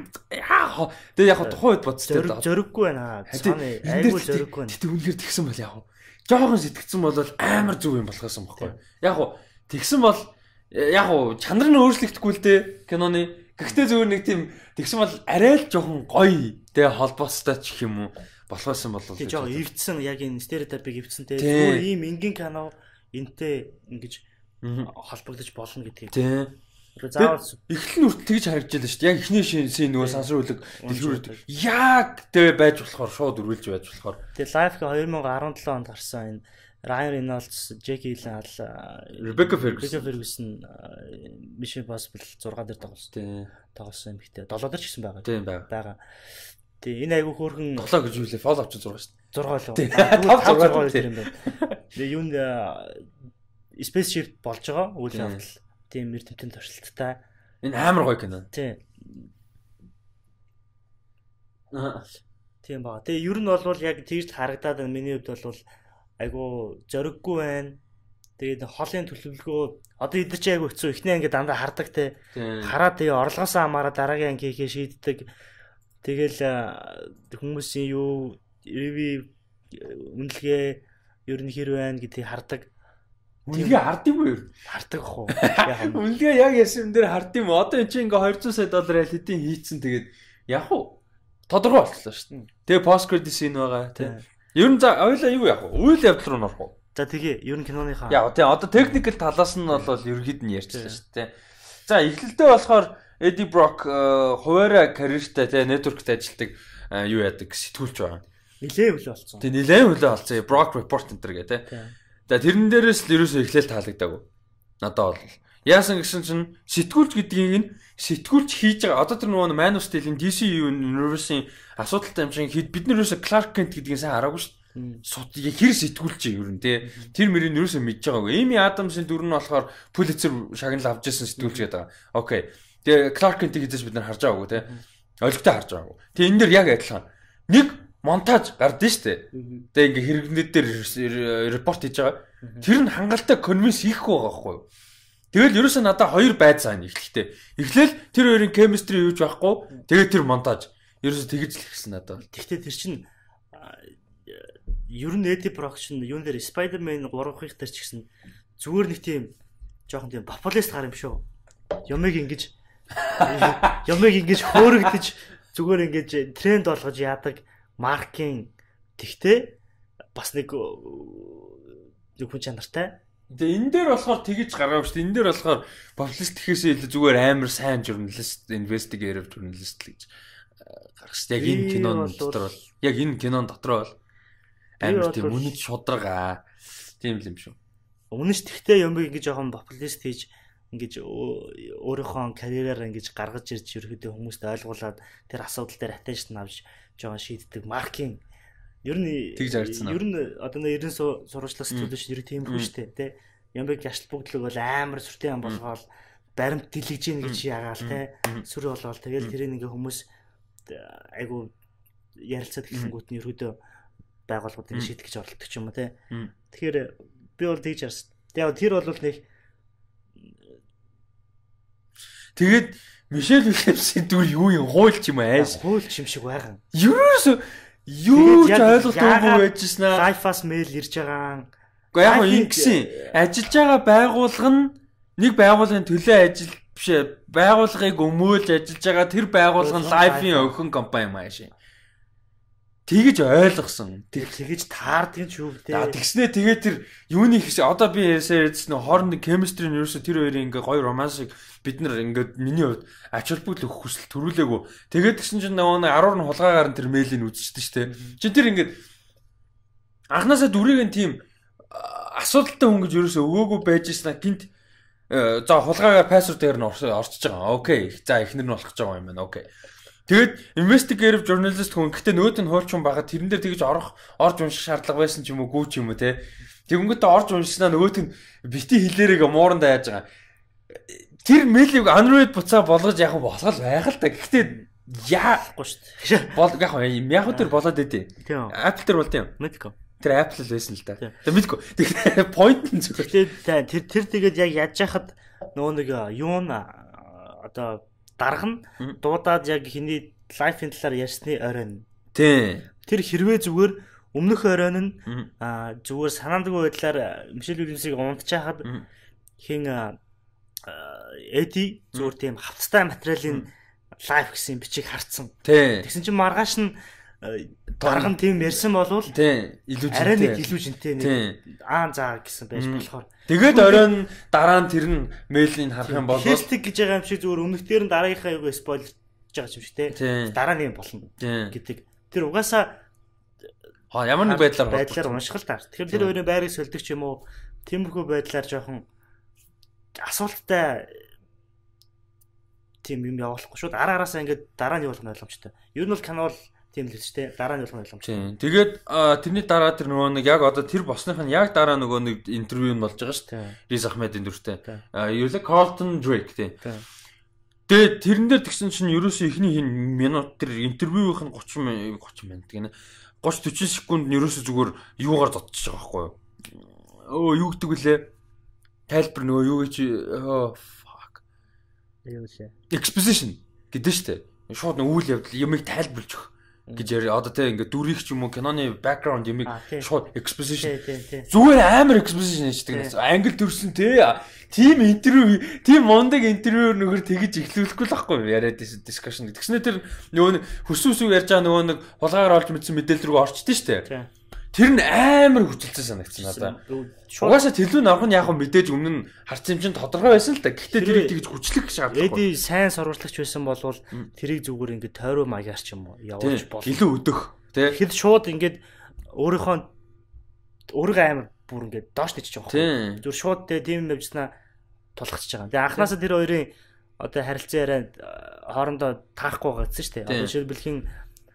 Тэгээ яг тухайн үед бодсон. Зөрөггүй байна. Sony айгүй зөрөггүй байна. Гэтэ үнэхээр тэгсэн бол яг уу. Жохон сэтгцэн бол амар зөв юм болохоос юм байхгүй. Яг уу тэгсэн бол яг уу чанар нь өөрчлөгдөхгүй л дээ киноны. Гэхдээ зөвөр нэг тийм тэгсэн бол арай л жохон гоё тэгээ холбоостой ч гэх юм уу болохоос юм бол тийм жохон эвдсэн яг энэ стереотипыг эвдсэн те. Зүгээр ийм энгийн кино энтэй ингэж холбогдож болно гэдгийг. Тийм. Заавал эхлэл нь хүртэл тэгж харагдаж байлаа шүү дээ. Яг эхний шинсийн нөгөө сансар үлэг дэлгүүр яг тэгээ байж болохоор шууд үргэлж байж болохоор. Тэгээ Life 2017 онд гарсан энэ Ryan Reynolds, Jake Gyllenhaal, Rebecca Ferguson, Mission Impossible 6 дээр тоглосон. Тийм. Тоглосон юм ихтэй. 7 дээр ч гэсэн байгаа. Тийм байгаа. Тэгээ энэ айгүй хөөрхөн 7 гэж юу лээ? Fallout 6 шүү дээ. 6 лөө. 5 6 юм байна. Тэгээ юунд Spaceship болж байгаа үйл явдал. Тийм эрдэмтэн туршилттай. Энэ амар гоё кино. Тийм. Тийм баа. Тэгээ ер нь бол яг тэгж харагдаад байна. Миний хувьд бол айгүй зориггүй байна. Тэгээд холын төлөвлөгөө одоо эдгээр чи айгүй хэцүү. Эхний анги дандаа хардаг те. Хараад тэгээ орлогоосоо хамаараа дараагийн анги хийхээ шийддэг. Тэгэл хүмүүсийн юу ревю үнэлгээ ер нь хэр байна гэдгийг хардаг. Үнэлгээ хард юм уу ер нь? Хардаг ах уу. Үнэлгээ яг яасан юм дээр хард юм. Одоо эн чинь ингээ 200 сая доллар аль хэдийн хийцэн тэгээд яг уу тодорхой болчихлоо шүү дээ. Тэгээ post credit scene байгаа тий. Ер нь за ойлаа юу яах вэ? Үйл явдал руу норох уу? За тэгээ ер нь киноныхаа. Яа тий одоо техникэл талаас нь бол ерөнхийд нь ярьчихлаа шүү дээ. За эхлэлдээ болохоор Eddie Brock хуваараа карьертай тий network-т ажилладаг юу яадаг сэтгүүлч байгаа. Нилээн хөлөө олцсон. Тий нилээн хөлөө олцсон. Brock Report энэ төр гэ тий. За тэрэн дээрээс л ерөөсөө эхлээл таалагдаагүй. Надад бол яасан гэсэн чинь сэтгүүлч гэдгийг нь сэтгүүлч хийж байгаа. Одоо тэр нөгөө Man of Steel-ийн DC Universe-ийн асуудалтай юм шиг хэд бид нар ерөөсөө Clark Kent гэдгийг сайн хараагүй шүү дээ. Хэр сэтгүүлч юм ер нь тий. Тэр мөрийг ерөөсөө мэдж байгаагүй. Amy Adams-ын дүр нь болохоор Pulitzer шагнал авч ирсэн сэтгүүлч гэдэг байгаа. Окей. Тэгээ Clark Kent-ийг хэзээ ч бид нар харж байгаагүй тий. Олигтой харж байгаагүй. Тэгээ энэ дэр яг адилхан. Нэг монтаж гардыг шүү дээ. Тэгээ ингээ хэрэгнүүд дээр репорт хийж байгаа. Тэр нь хангалттай convince хийхгүй байгаа байхгүй юу? Тэгэл ерөөсөө надад хоёр байд сайн эхлэхдээ. Эхлээл тэр хоёрын chemistry юуж байхгүй. Тэгээд тэр монтаж. Ерөөсөө тэгж л ихсэн надад. Тэгтээ тэр чинь ер нь Eddie Brock чинь юун дээр Spider-Man 3-ых дээр ч гэсэн зүгээр нэг тийм жоохон тийм популист гар юм шүү. Юмыг ингэж хөөрөгдөж зүгээр ингэж тренд болгож яадаг маркийн Тэгтээ бас нэг хүн чанартай. Тэгээ энэ дээр болохоор тэгэж гаргаагүй шүү дээ. Энэ дээр болохоор популист гэхээсээ илүү зүгээр амар сайн журналист, investigative journalist л гэж гаргасан. Яг энэ кинон дотор бол яг энэ кинон дотор бол амар тийм үнэт шударга тийм л юм шүү. Өмнө нь тэгтээ юмыг ингэж жоохон популист хийж ингэж өөрийнхөө карьераар ингэж гаргаж ирж ерөөдөө хүмүүст ойлгуулад тэр асуудал дээр attention авч жоохон шийддэг маркетинг. Ер нь ер нь одоо нэг 90 сурвалжлах сэтгүүлч ер нь тийм хүн шүү дээ, тэ. Ямбэг ашлал бүгдлэг бол амар сүртэй юм болгоол баримт дэлгэж гин гэж ягаал тэ. Сүр болгоол тэгэл тэрийг ингээ хүмүүс айгу ярилцаад эхлэнгүүт нь ерөөдөө байгууллагууд ингэ шийдэх гэж оролддог ч юм уу тэ. Тэгэхээр би бол тэгж харсан. Яг тэр бол нэг тэгээд Мишель Уильямсын дүр юу юм хуульч юм ааш. Хуульч юм шиг байгаа. Ерөөсөө юу ч ойлголтгүй байжсэн аа. Life-аас мэйл ирж байгаа. Гэхдээ яг ингэсэн ажиллаж байгаа байгууллага нь нэг байгууллагын төлөө ажил биш ээ. Байгууллагыг өмөөлж ажиллаж байгаа тэр байгууллага нь Life-ийн охин компани юм ааш. Тэгэж ойлгосон. Тэгэж таардгийн ч юу вэ? Тэгснээ тэгээ тэр юуны хэсэг одоо би ярьсан нөө хоорондын chemistry нь ерөөсө тэр хоёрын ингээ гоё романсыг бид нар ингээд миний хувьд ач холбогдол өгөх хүсэл төрүүлээгүй. Тэгээд тэгсэн чинь нөгөө нэг 10 нь хулгайгаар нь тэр мэйлийг үзчихсэн шүү дээ. Чин тэр ингээд анханасаа дүрийг нь тийм асуудалтай хүн гэж ерөөсө өгөөгүй байж ирсэн гинт за хулгайгаар password дээр нь орчиж байгаа. Окей. За эхнэр нь болох гэж байгаа юм байна. Окей. Тэгээд investigative journalist хүн гэхдээ нөгөөд нь хуульч хүн байгаа тэрэн дээр тэгж орох орж унших шаардлага байсан ч юм уу гүү ч юм уу те. Тэгэнгүүтээ орж уншснаа нөгөөт нь бити хэлээрээ муурандаа яаж байгаа. Тэр мэйлийг unread буцаа болгож яг болгол байх л та. Гэхдээ яахгүй шүү дээ. Бол яг яг тэр болоод идэв. Apple дээр болд юм. Мэдгүй. Тэр Apple л байсан л та. Тэр мэдгүй. Тэгэхээр point нь зүгээр. Тэгэхээр тэр тэгээд яг яаж яхад нөгөө нэг юу н одоо дарга нь дуудаад яг хиний лайфын талаар ярьсны оройн. Тийм. Тэр хэрвээ зүгээр өмнөх оройн нь зүгээр санаандгүй байдлаар Мишель Уильямсыг унтчихад хин Эди зүгээр тийм хавцтай материалын лайф гэсэн бичиг харцсан. Тэгсэн чинь маргааш нь дарга нь тийм ярьсан болвол тийм илүү жинтэй. Арай нэг илүү жинтэй нэг аа заа гэсэн байж болохоор. Тэгээд оройн дараа нь тэр нь мэйлийг харах юм бол хэлдэг гэж байгаа юм шиг зүгээр өмнөх дээр нь дараагийнхаа юуг спойлж байгаа юм шиг те. Дараа нь юм болно гэдэг. Тэр угаасаа ямар нэг байдлаар унших л таар. Тэгэхээр тэр хоёрын байрыг сольдог ч юм уу тиймэрхүү байдлаар жоохон асуулттай тийм юм явуулахгүй шууд ара араасаа ингээд дараа нь явуулах нь ойлгомжтой. Ер нь бол кино бол тийм л үстэй. Дараа нь болох ойлгомжтой. Тийм. Тэгээд тэрний дараа тэр нөгөө нэг яг одоо тэр босных нь яг дараа нөгөө нэг интервью нь болж байгаа шүү дээ. Риз Ахмедийн дүртэй. Юу лээ Карлтон Дрейк тийм. Тэгээд тэрэн дээр тэгсэн чинь ерөөсөө эхний хин минут тэр интервьюийнх нь 30 минут гинэ. 30 40 секунд нь ерөөсөө зүгээр юугаар зодчихж байгаа байхгүй юу? Өө юу гэдэг вүлээ? Тайлбар нөгөө юу гэж fuck. Юу лээ? Exposition гэдэг шүү дээ. Шууд нэг үйл явдал юмыг тайлбарлаж өгөх гэж яриа. Одоо те ингээд дүрийг ч юм уу киноны background юмыг шууд exposition. Зүгээр амар exposition хийдэг. Англи төрсөн те. Тим интервью, тим мундаг интервью нөхөр тэгэж эхлүүлэхгүй л байхгүй яриад discussion. Тэгснэ тэр нөгөө хөрсөн үсэг ярьж байгаа нөгөө нэг хулгайгаар олж мэдсэн мэдээлэл рүү орчдөө шүү дээ. Тэр нь амар хүчилсэн санагдсан надад. Угаасаа төлөв нь авах нь яг мэдээж өмнө нь харсан юм чинь тодорхой байсан л та. Гэхдээ тэрийг тэгж хүчлэх шаардлагагүй. Эди сайн сурвалжлагч байсан болвол тэрийг зүгээр ингээд тойроо маягаар ч юм уу явуулж болно. Илүү өдөх тий. Тэгэхэд шууд ингээд өөрийнхөө өөрийгөө амар бүр ингээд доош нийчж байгаа юм. Зүгээр шууд тий тийм явжснаа тулгацж байгаа. Тэгээ анханасаа тэр хоёрын одоо харилцан яриа хоорондоо таахгүй байгаа гэсэн шүү дээ. Одоо жишээлбэл хин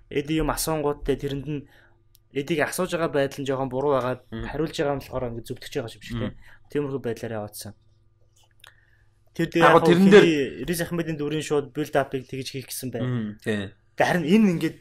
Эди юм асуунгууд тий тэрэнд нь Эдийг асууж байгаа байдал нь жоохон буруу байгаад хариулж байгаа юм болохоор ингэ зөвтгөж байгаа юм шиг тийм. Тиймэрхүү байдлаар яваадсан. Тэр дээр яг тэрэн дээр Риз Ахмедийн дүрийн шууд build up-ыг тэгж хийх гэсэн байна. Тийм. Тэгээ харин энэ ингээд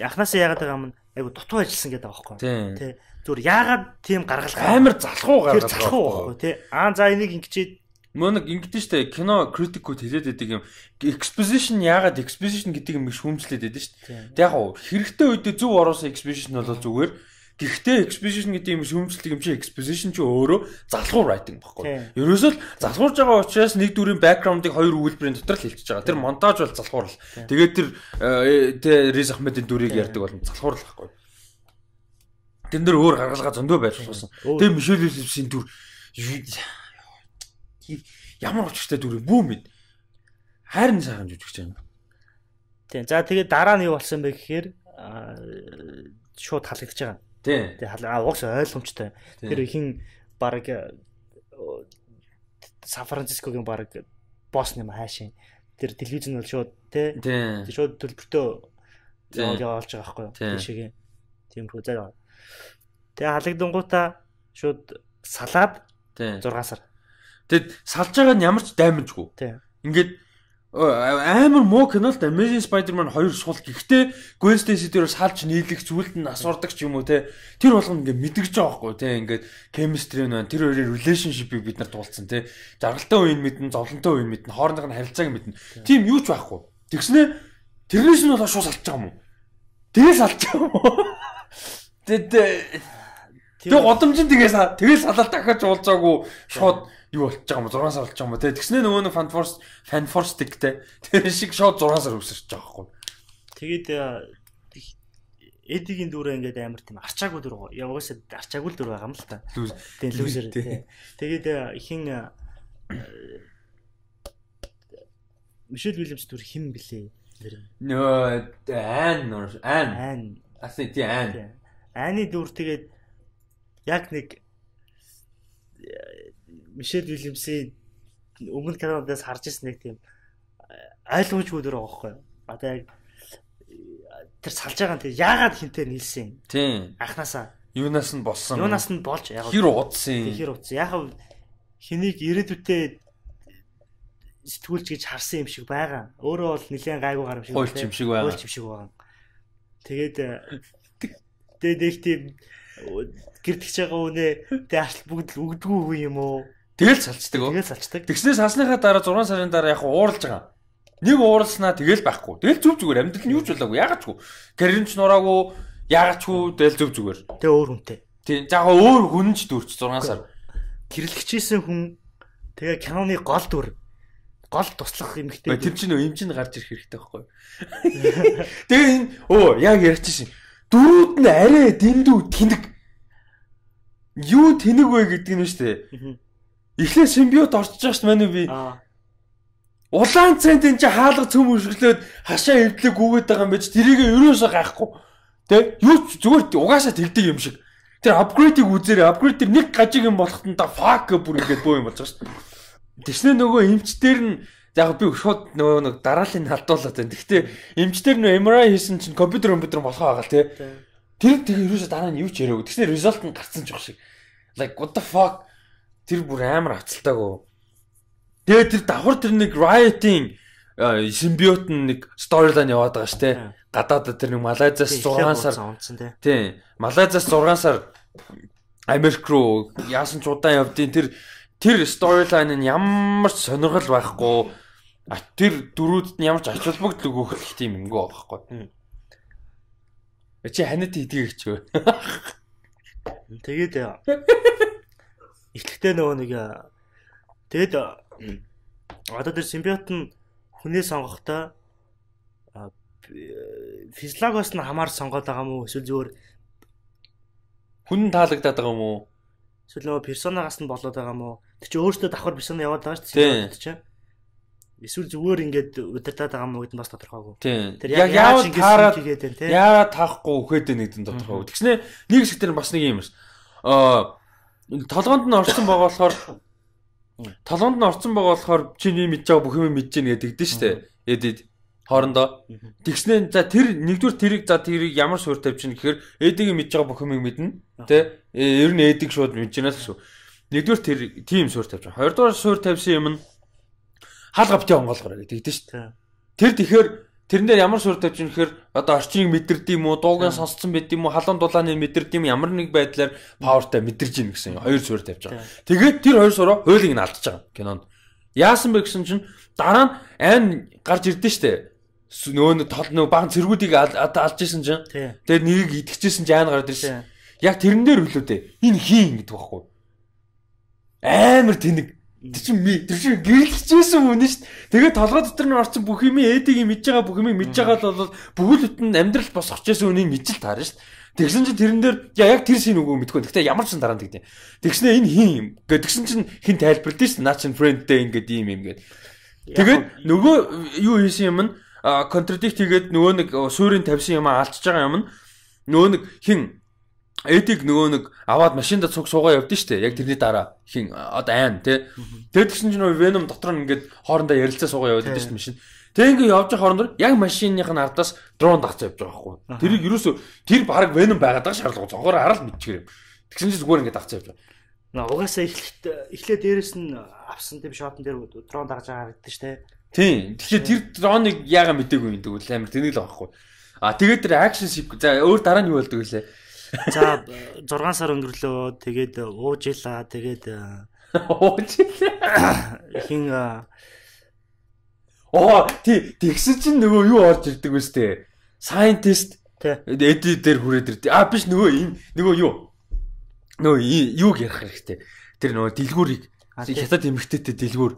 анханасаа яагаад байгаа юм айгу дутуу ажилласан гэдэг байгаа байхгүй. Тий. Зүгээр яагаад тийм гаргалгаа амар залхуу гаргалгаа. Тэр залхуу байхгүй тий. Аа за энийг ингэчээд Мөн нэг ингэдэж штэ кино критикүүд хэлээд байдаг юм. Exposition яагаад exposition гэдэг юм шүүмжлээд байдаг штэ. Тэг яг хуу хэрэгтэй үедээ зөв оруулсан exposition бол зүгээр. Гэхдээ exposition гэдэг юм шүүмжлэх юм чи exposition чи өөрөө залхуур writing баггүй. Ерөөсөө л залхуурж байгаа учраас нэг дүрийн background-ыг хоёр өгүүлбэрийн дотор л хэлчихэж байгаа. Тэр монтаж бол залхуур л. Тэгээд тэр тэ Риз Ахмедийн дүрийг ярьдаг бол залхуур л баггүй. Тэн дээр өөр гаргалгаа зөндөө байж болсон. Тэгээ Мишель Уильямсын дүр ямар учиртай дүр юм бүү мэд. Хайрын сайхан жүжигч юм. Тийм. За тэгээд дараа нь юу болсон бэ гэхээр шууд халагдаж байгаа. Тийм. Тэгээ угс ойлгомжтой. Тэр ихэн баг Сан Францискогийн баг босс юм хайшин. Тэр телевиз нь бол шууд тий. Шууд төлбөртөө явуулж байгаа байхгүй юу? Тийшээгээ. Тиймэрхүү заа. Тэгээ халагдангуудаа шууд салаад 6 сар. Тэгэд салж байгаа нь ямар ч даймжгүй. Ингээд амар муу кино л Amazing Spider-Man 2 сул. Гэхдээ Gwen Stacy дээр салж нийлэх зүйлд нь асуурдаг ч юм уу те. Тэр болгоно ингээд мэдгэж байгаа байхгүй те. Ингээд chemistry нь байна. Тэр хоёрын relationship-ийг бид нар туулсан те. Жаргалтай үеийг мэднэ, зовлонтой үеийг мэднэ, хоорондох нь харилцааг мэднэ. Тийм юу ч байхгүй. Тэгснэ тэрнээс нь болоо шууд салж байгаа юм уу? Тэгээ салж байгаа юм уу? Тэгээ годамжин тэгээ тэгэл салаад дахиад уулзаагүй шууд юу болчих юм 6 сар болчих юм ба те. Тэгснэ нөгөө нэг Fan Force те. Тэр шиг шууд 6 сар өсөрч байгаа байхгүй. Тэгээд Эдигийн дүрээ ингээд амар тийм арчаагүй дүр байгаа. Угаасаа арчаагүй л дүр байгаа юм л та. Тийм лүүзер те. Тэгээд хин Мишель Уильямс дүр хин блэ? Нөө Ан Ан. Асан тий Ан. Аны дүр тэгээд яг нэг Мишель Уильямсийн өмнө кинодоос харж ирсэн нэг тийм ойлгомжгүй дүр байгаа байхгүй юу? Одоо яг тэр салж байгаа нь тэр яагаад хинтээ нийлсэн? Тийм. Анхнаасаа. Юунаас нь болсон? Юунаас нь болж яг хэр удсан? Хэр удсан? Яг хэнийг ирээдүйдээ сэтгүүлч гэж харсан юм шиг байгаа. Өөрөө бол нэлээд гайгүй гар юм шиг байна. Хуульч юм шиг байгаа. Хуульч юм шиг байгаа. Тэгээд тэгээд нэг тийм гэрдэгч байгаа үнэ тэг арчил бүгд л өгдгүү хүн юм уу? Тэгэл салцдаг. Тэгэл салцдаг. Тэгснээс салсныхаа дараа 6 сарын дараа яг ууралж байгаа. Нэг ууралснаа тэгэл байхгүй. Тэгэл зүв зүгээр амьдрал нь юу ч болоогүй. Яагаад ч үгүй. Гэрэн ч нураагүй, яагаад ч үгүй тэгэл зүв зүгээр. Тэг өөр хүнтэй. Тийм. За яг өөр хүн ч дүрч 6 сар. Гэрлэгчээсэн хүн тэгээ киноны гол дүр гол туслах эмэгтэй. Тэр чинь нөө эмч нь гарч ирэх хэрэгтэй байхгүй юу? Тэгээ энэ өө яг ярьчихсан. Дөрүүд нь арай дэндүү тэнэг. Юу тэнэг вэ гэдэг нь шүү дээ. Эхлээ симбиот орчиж байгаа шүү дээ манай би. Улаан цент энэ чинь хаалга цөм өршөглөөд хашаа эвдлэг гүгээд байгаа юм байж тэрийг ерөөсөө гайхгүй. Тэ? Юу ч зүгээр угаасаа тэгдэг юм шиг. Тэр апгрейдийг үзээрэй. Апгрейд тэр нэг гажиг юм болоход нь да fuck бүр ингэж бөө юм болж байгаа шүү дээ. Тэгснэ нөгөө эмч дээр нь яг би шууд нөгөө нэг дарааллыг алдуулаад байна. Гэхдээ эмч дээр нөгөө MRI хийсэн чинь компьютер болохоо байгаа л тий. Тэр тэгээ ерөөсөө дараа нь юу ч яриагүй. Тэгснэ result нь гарцсан ч байх шиг. Like what the fuck тэр бүр амар авцалтаагүй. Тэгээ тэр давхар тэр нэг Riot-ийн симбиот нэг storyline яваад байгаа шүү дээ. Гадаадд тэр нэг Малайзаас 6 сар тий. Малайзаас 6 сар Америк руу яасан ч удаан явдیں۔ Тэр storyline нь ямар ч сонирхол байхгүй. Тэр дөрүүдэд нь ямар ч ач холбогдол өгөх тийм юмгүй байхгүй. Чи ханиад хийдгийг ч вэ? Тэгээд эхлэхдээ нөгөө нэг тэгээд одоо тэр симбиот нь хүнээ сонгохдоо физиологоос нь хамаар сонгоод байгаа юм уу эсвэл зүгээр хүн нь таалагдаад байгаа юм уу? Эсвэл нөгөө персонагаас нь болоод байгаа юм уу? Тэр чинь өөртөө давхар персона яваад байгаа шүү дээ. Чинь. Эсвэл зүгээр ингээд удирдаад байгаа юм уу гэдэг нь бас тодорхойгүй. Тэр яг яаж ингэж хийгээд байна те? Яагаад таахгүй үхээд байна гэдэг нь тодорхойгүй. Тэгснэ нэг хэсэг дээр бас нэг юм байна. Толгоонд нь орсон байгаа болохоор толгоонд нь орсон байгаа болохоор чиний мэдж байгаа бүх юм мэдж гэнэ гэдэг дээ шүү дээ. Эдид хоорондоо. Тэгснэ за тэр нэгдүгээр тэрийг за тэрийг ямар суурь тавьж гэнэ гэхээр эдигийн мэдж байгаа бүх юмыг мэднэ. Тэ? Ер нь эдиг шууд мэдж гэнэ л гэсэн. Нэгдүгээр тэр тийм суурь тавьж байгаа. Хоёрдугаар суурь тавьсан юм нь хаалга битгий онгоолгороо гэдэг дээ шүү дээ. Тэр тэгэхээр тэрэн дээр ямар суурь тавьж гэнэ гэхээр одоо орчныг мэдэрд юм уу, дууг нь сонсцсон байд юм уу, халуун дулааны мэдэрд юм ямар нэг байдлаар павертай мэдэрж гин гэсэн хоёр суурь тавьж байгаа. Тэгээд тэр хоёр сураа хуулийг нь алдчихж байгаа кинонд. Яасан бэ гэсэн чинь дараа нь айн гарч ирдэ шүү дээ. Нөгөө нэг тол нөгөө баган цэргүүдийг алж исэн чинь тэгээд нэгийг итгэжсэн чинь айн гарч ирсэн. Яг тэрэн дээр хөлөө дээ. Энэ хийн гэдэг байхгүй. Амар тэнэг. Тэр чинь гэрлэжсэн хүн шүү дээ. Тэгээд толгой дотор нь орсон бүх юм эдийг мэдж байгаа бүх юмыг мэдж байгаа л бол бүхэл бүтэн амьдрал босгож байсан үнийг мэдж л таарна шүү дээ. Тэгсэн чинь тэрэн дээр яг тэр scene үгүй мэдгүй. Гэхдээ ямар ч сан дараа нь тэгдэ. Тэгснэ энэ хин юм. Тэгсэн чинь хин тайлбарлаж шин наа чин friend-тэй ингээд ийм юм гээд. Тэгээд нөгөө юу хийсэн юм нь contradict хийгээд нөгөө нэг суурийн тавьсан юм алдчихж байгаа юм нь нөгөө нэг хин Эдиг нөгөө нэг аваад машинда цуг суугаа явдсан шүү дээ. Яг тэрний дараа хин одоо айн тий. Тэгээд тэгсэн чинь нөгөө Venom дотор нь ингээд хоорондоо ярилцаа суугаа яваад байдаг шүү дээ машин. Тэг ингээд явж байгаа хоорондоо яг машиных нь ардаас дрон дагцаа явж байгаа байхгүй. Тэрийг ерөөсөө тэр баг Venom байгаад байгаа шаардлага цогоор хараад мэдчихэр юм. Тэгсэн чинь зүгээр ингээд дагцаа явж байгаа. Угаасаа эхлээд дээрэс нь авсан тийм shot он дээр дрон дагаж байгаа харагдсан шүү дээ. Тийм. Тэгэхээр тэр дроныг яага мдээгүй юм тэгвэл амар тэнэг л байгаа байхгүй. А тэгээд тэр action за өөр дараа нь юу болдог вүлээ? За 6 сар өнгөрлөө. Тэгээд уужилаа. Тэгээд уужилаа. Хин оо тий тэгсэн чинь нөгөө юу орж ирдэг вэ сте? Scientist Эди дээр хүрээд ирдэг. А биш нөгөө энэ нөгөө юу? Нөгөө юуг ярих хэрэгтэй. Тэр нөгөө дэлгүүрийг хятад эмэгтэйтэй дэлгүүр.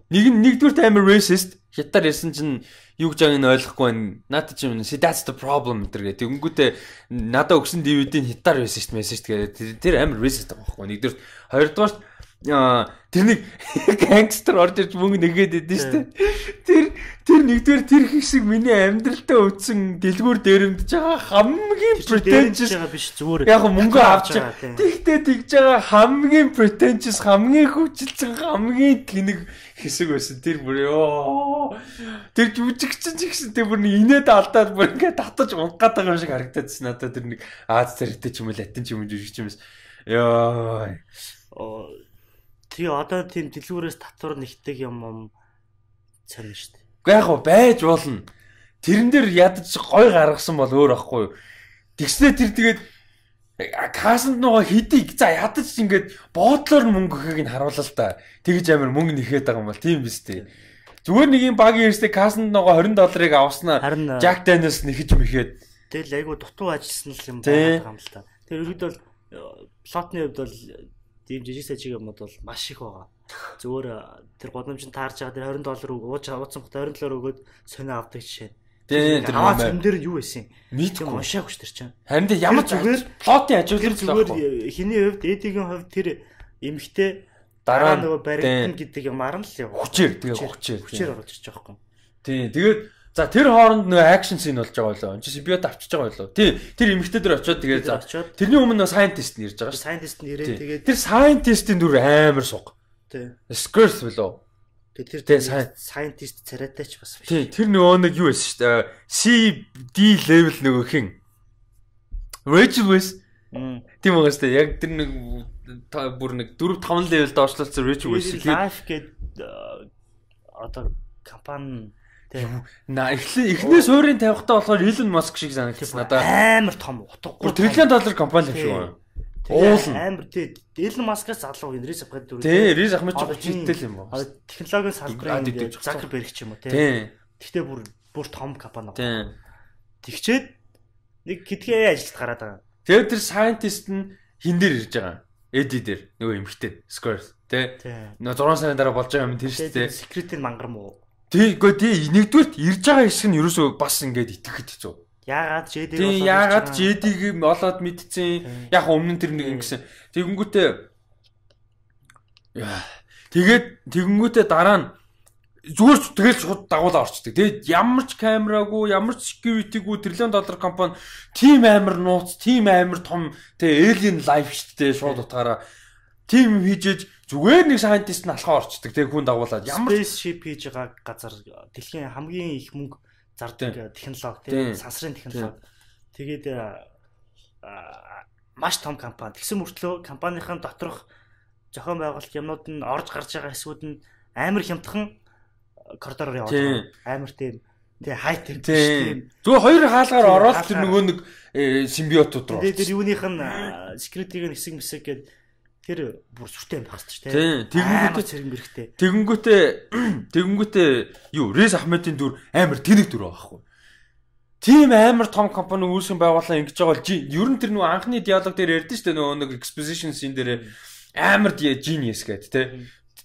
Нэг нь нэгдүгээр амар racist хятаар ярьсан чинь юу гэж байгааг нь ойлгохгүй байна. Надад ч юм see that's the problem гэдэг. Тэгэнгүүтээ надад өгсөн DVD-г хятаар байсан шүү дээ мессеж тэгээд тэр амар racist байгаа байхгүй. Нэгдүгээр хоёрдугаар тэр нэг гангстер орж ирж мөнгө нэгээд идэв шүү дээ. Тэр нэгдүгээр тэр хэсэг миний амьдралтаа өвдсөн дэлгүүр дээрэмдэж байгаа хамгийн pretentious байгаа биш зүгээр. Яг мөнгө авч тэгтээ тэгж байгаа хамгийн pretentious хамгийн хүчилсэн хамгийн тэнэг хэсэг байсан. Тэр бүр ёо. Тэр жүжигчин ч гэсэн тэр бүр нэг инээд алдаад бүр ингээд татаж унах гээд байгаа юм шиг харагдаад надад тэр нэг Аз зэрэгтэй ч юм уу латин ч юм уу жүжигч юм байсан. Ёо. Тэгээ одоо тийм дэлгүүрээс татвар нэгдэг юм царна шүү дээ. Уу яг байж болно. Тэрэн дээр ядаж гой гаргасан бол өөр ахгүй юу. Тэгснэ тэр тэгээд кассанд нөгөө хэдий за ядаж ингээд боодлоор мөнгө өгөхийг нь харуулаа л та. Тэгж амар мөнгө нэхэд байгаа юм бол тийм биз дээ. Зүгээр нэг юм багийн эрсдээ кассанд нөгөө $20 авснаа Jack Daniels нэхэж мэхэд. Тэгэл айгу дутуу ажилласан л юм байгаа юм л та. Тэр ерөөдөө бол плотны хувьд бол ийм жижиг сажиг юмуд бол маш их байгаа. Зүгээр тэр гудамжинд таарж байгаа тэр $20 ууж ууцсан бот $20 өгөөд сонио авдаг жишээ. Тийм тэр аваад сон дээр нь юу байсан юм? Мэдгүй уншаагүй ш тэр чинь. Харин тэр ямар зүгээр плотын ажиглал зүгээр хиний хувьд Эдигийн хувьд тэр эмэгтэй дараа нөгөө баригдана гэдэг юмар нь л яв. Хүчээр тэгээ хүчээр оруулж ирж байгаа байхгүй. Тийм тэгээд за тэр хооронд нөгөө action scene болж байгаа болоо. Энд чинь симбиот авчиж байгаа болоо. Тий, тэр эмэгтэй дээр очиод тэгээд тэрний өмнө нөгөө scientist нь ирж байгаа шүү. Scientist нь ирээд тэгээд тэр scientist-ийн дүр амар суг. Тий. Skurth болоо. Тэр scientist царайтай ч бас биш. Тий, тэр нөгөө нэг юу байсан шүү дээ. C D level нөгөө хин. Rachel Weisz. Тийм байгаа шүү дээ. Яг тэр нэг бүр нэг 4 5 level доошлолцсон Rachel Weisz. Life гээд одоо компани На эхнээ суурийн тавихтаа болохоор Elon Musk шиг санагдсан надад. Амар том утгагүй. Триллион доллар компани юм шиг байна. Уулна. Амар тий. Elon Musk-аас залуу энэ Riz Ahmed дүр. Тий, Riz Ahmed ч 30 тэл юм байна. Технологийн салбарын Zuckerberg ч юм уу тий. Тэгтээ бүр том компани. Тий. Тэгчээд нэг гэдгээ ажилд гараад байгаа. Тэгээд тэр scientist нь хин дээр ирж байгаа. Эди дээр нөгөө эмэгтэй Square тий. Нөгөө 6 сарын дараа болж байгаа юм тэр шүү дээ. Secret-ийн мангар муу. Тийгөө тий нэгдүгürt ирж байгаа хэсэг нь ерөөсөө бас ингээд итгэхэд хэцүү. Яагаад JD-г олоод яагаад JD-г олоод мэдсэн. Яг өмнө нь тэр нэг ингэсэн. Тэгэнгүүтээ тэгээд тэгэнгүүтээ дараа нь зүгээр ч тэгэл шууд дагуулаа орчдөг. Тэгээд ямар ч камераагүй, ямар ч security-гүй триллион доллар компани тийм амар нууц, тийм амар том тэгээ alien life шүү дээ шууд утгаараа тийм хийжээж зүгээр нэг scientist нь алхаа орчдөг. Тэгээ хүн дагуулад ямар spaceship хийж байгаа газар дэлхийн хамгийн их мөнгө зардаг технологи тийм сансрын технологи. Тэгээд маш том компани. Тэгсэн мөртлөө компанийн доторх зохион байгуулалт юмнууд нь орж гарч байгаа хэсгүүд нь амар хямдхан коридороор яваад байгаа. Амар тийм тэгээ хай тек биш тийм. Зүгээр хоёр хаалгаар ороод тэр нөгөө нэг симбиотууд руу. Тэгээ тэр юуных нь security-г нь хэсэг мэсэг гээд тэр бүр сүртэй юм байх хэрэгтэй тийм. Тэгэнгүүтээ цэрэг мэрэгтэй. Тэгэнгүүтээ юу Riz Ahmed-ийн дүр амар тэнэг дүр байгаа байхгүй. Тийм амар том компани үүсгэн байгууллаа ингэж байгаа бол ер нь тэр нөгөө анхны диалог дээр ярьдэн шүү дээ нөгөө нэг exposition scene дээр амар genius гэдэг тий.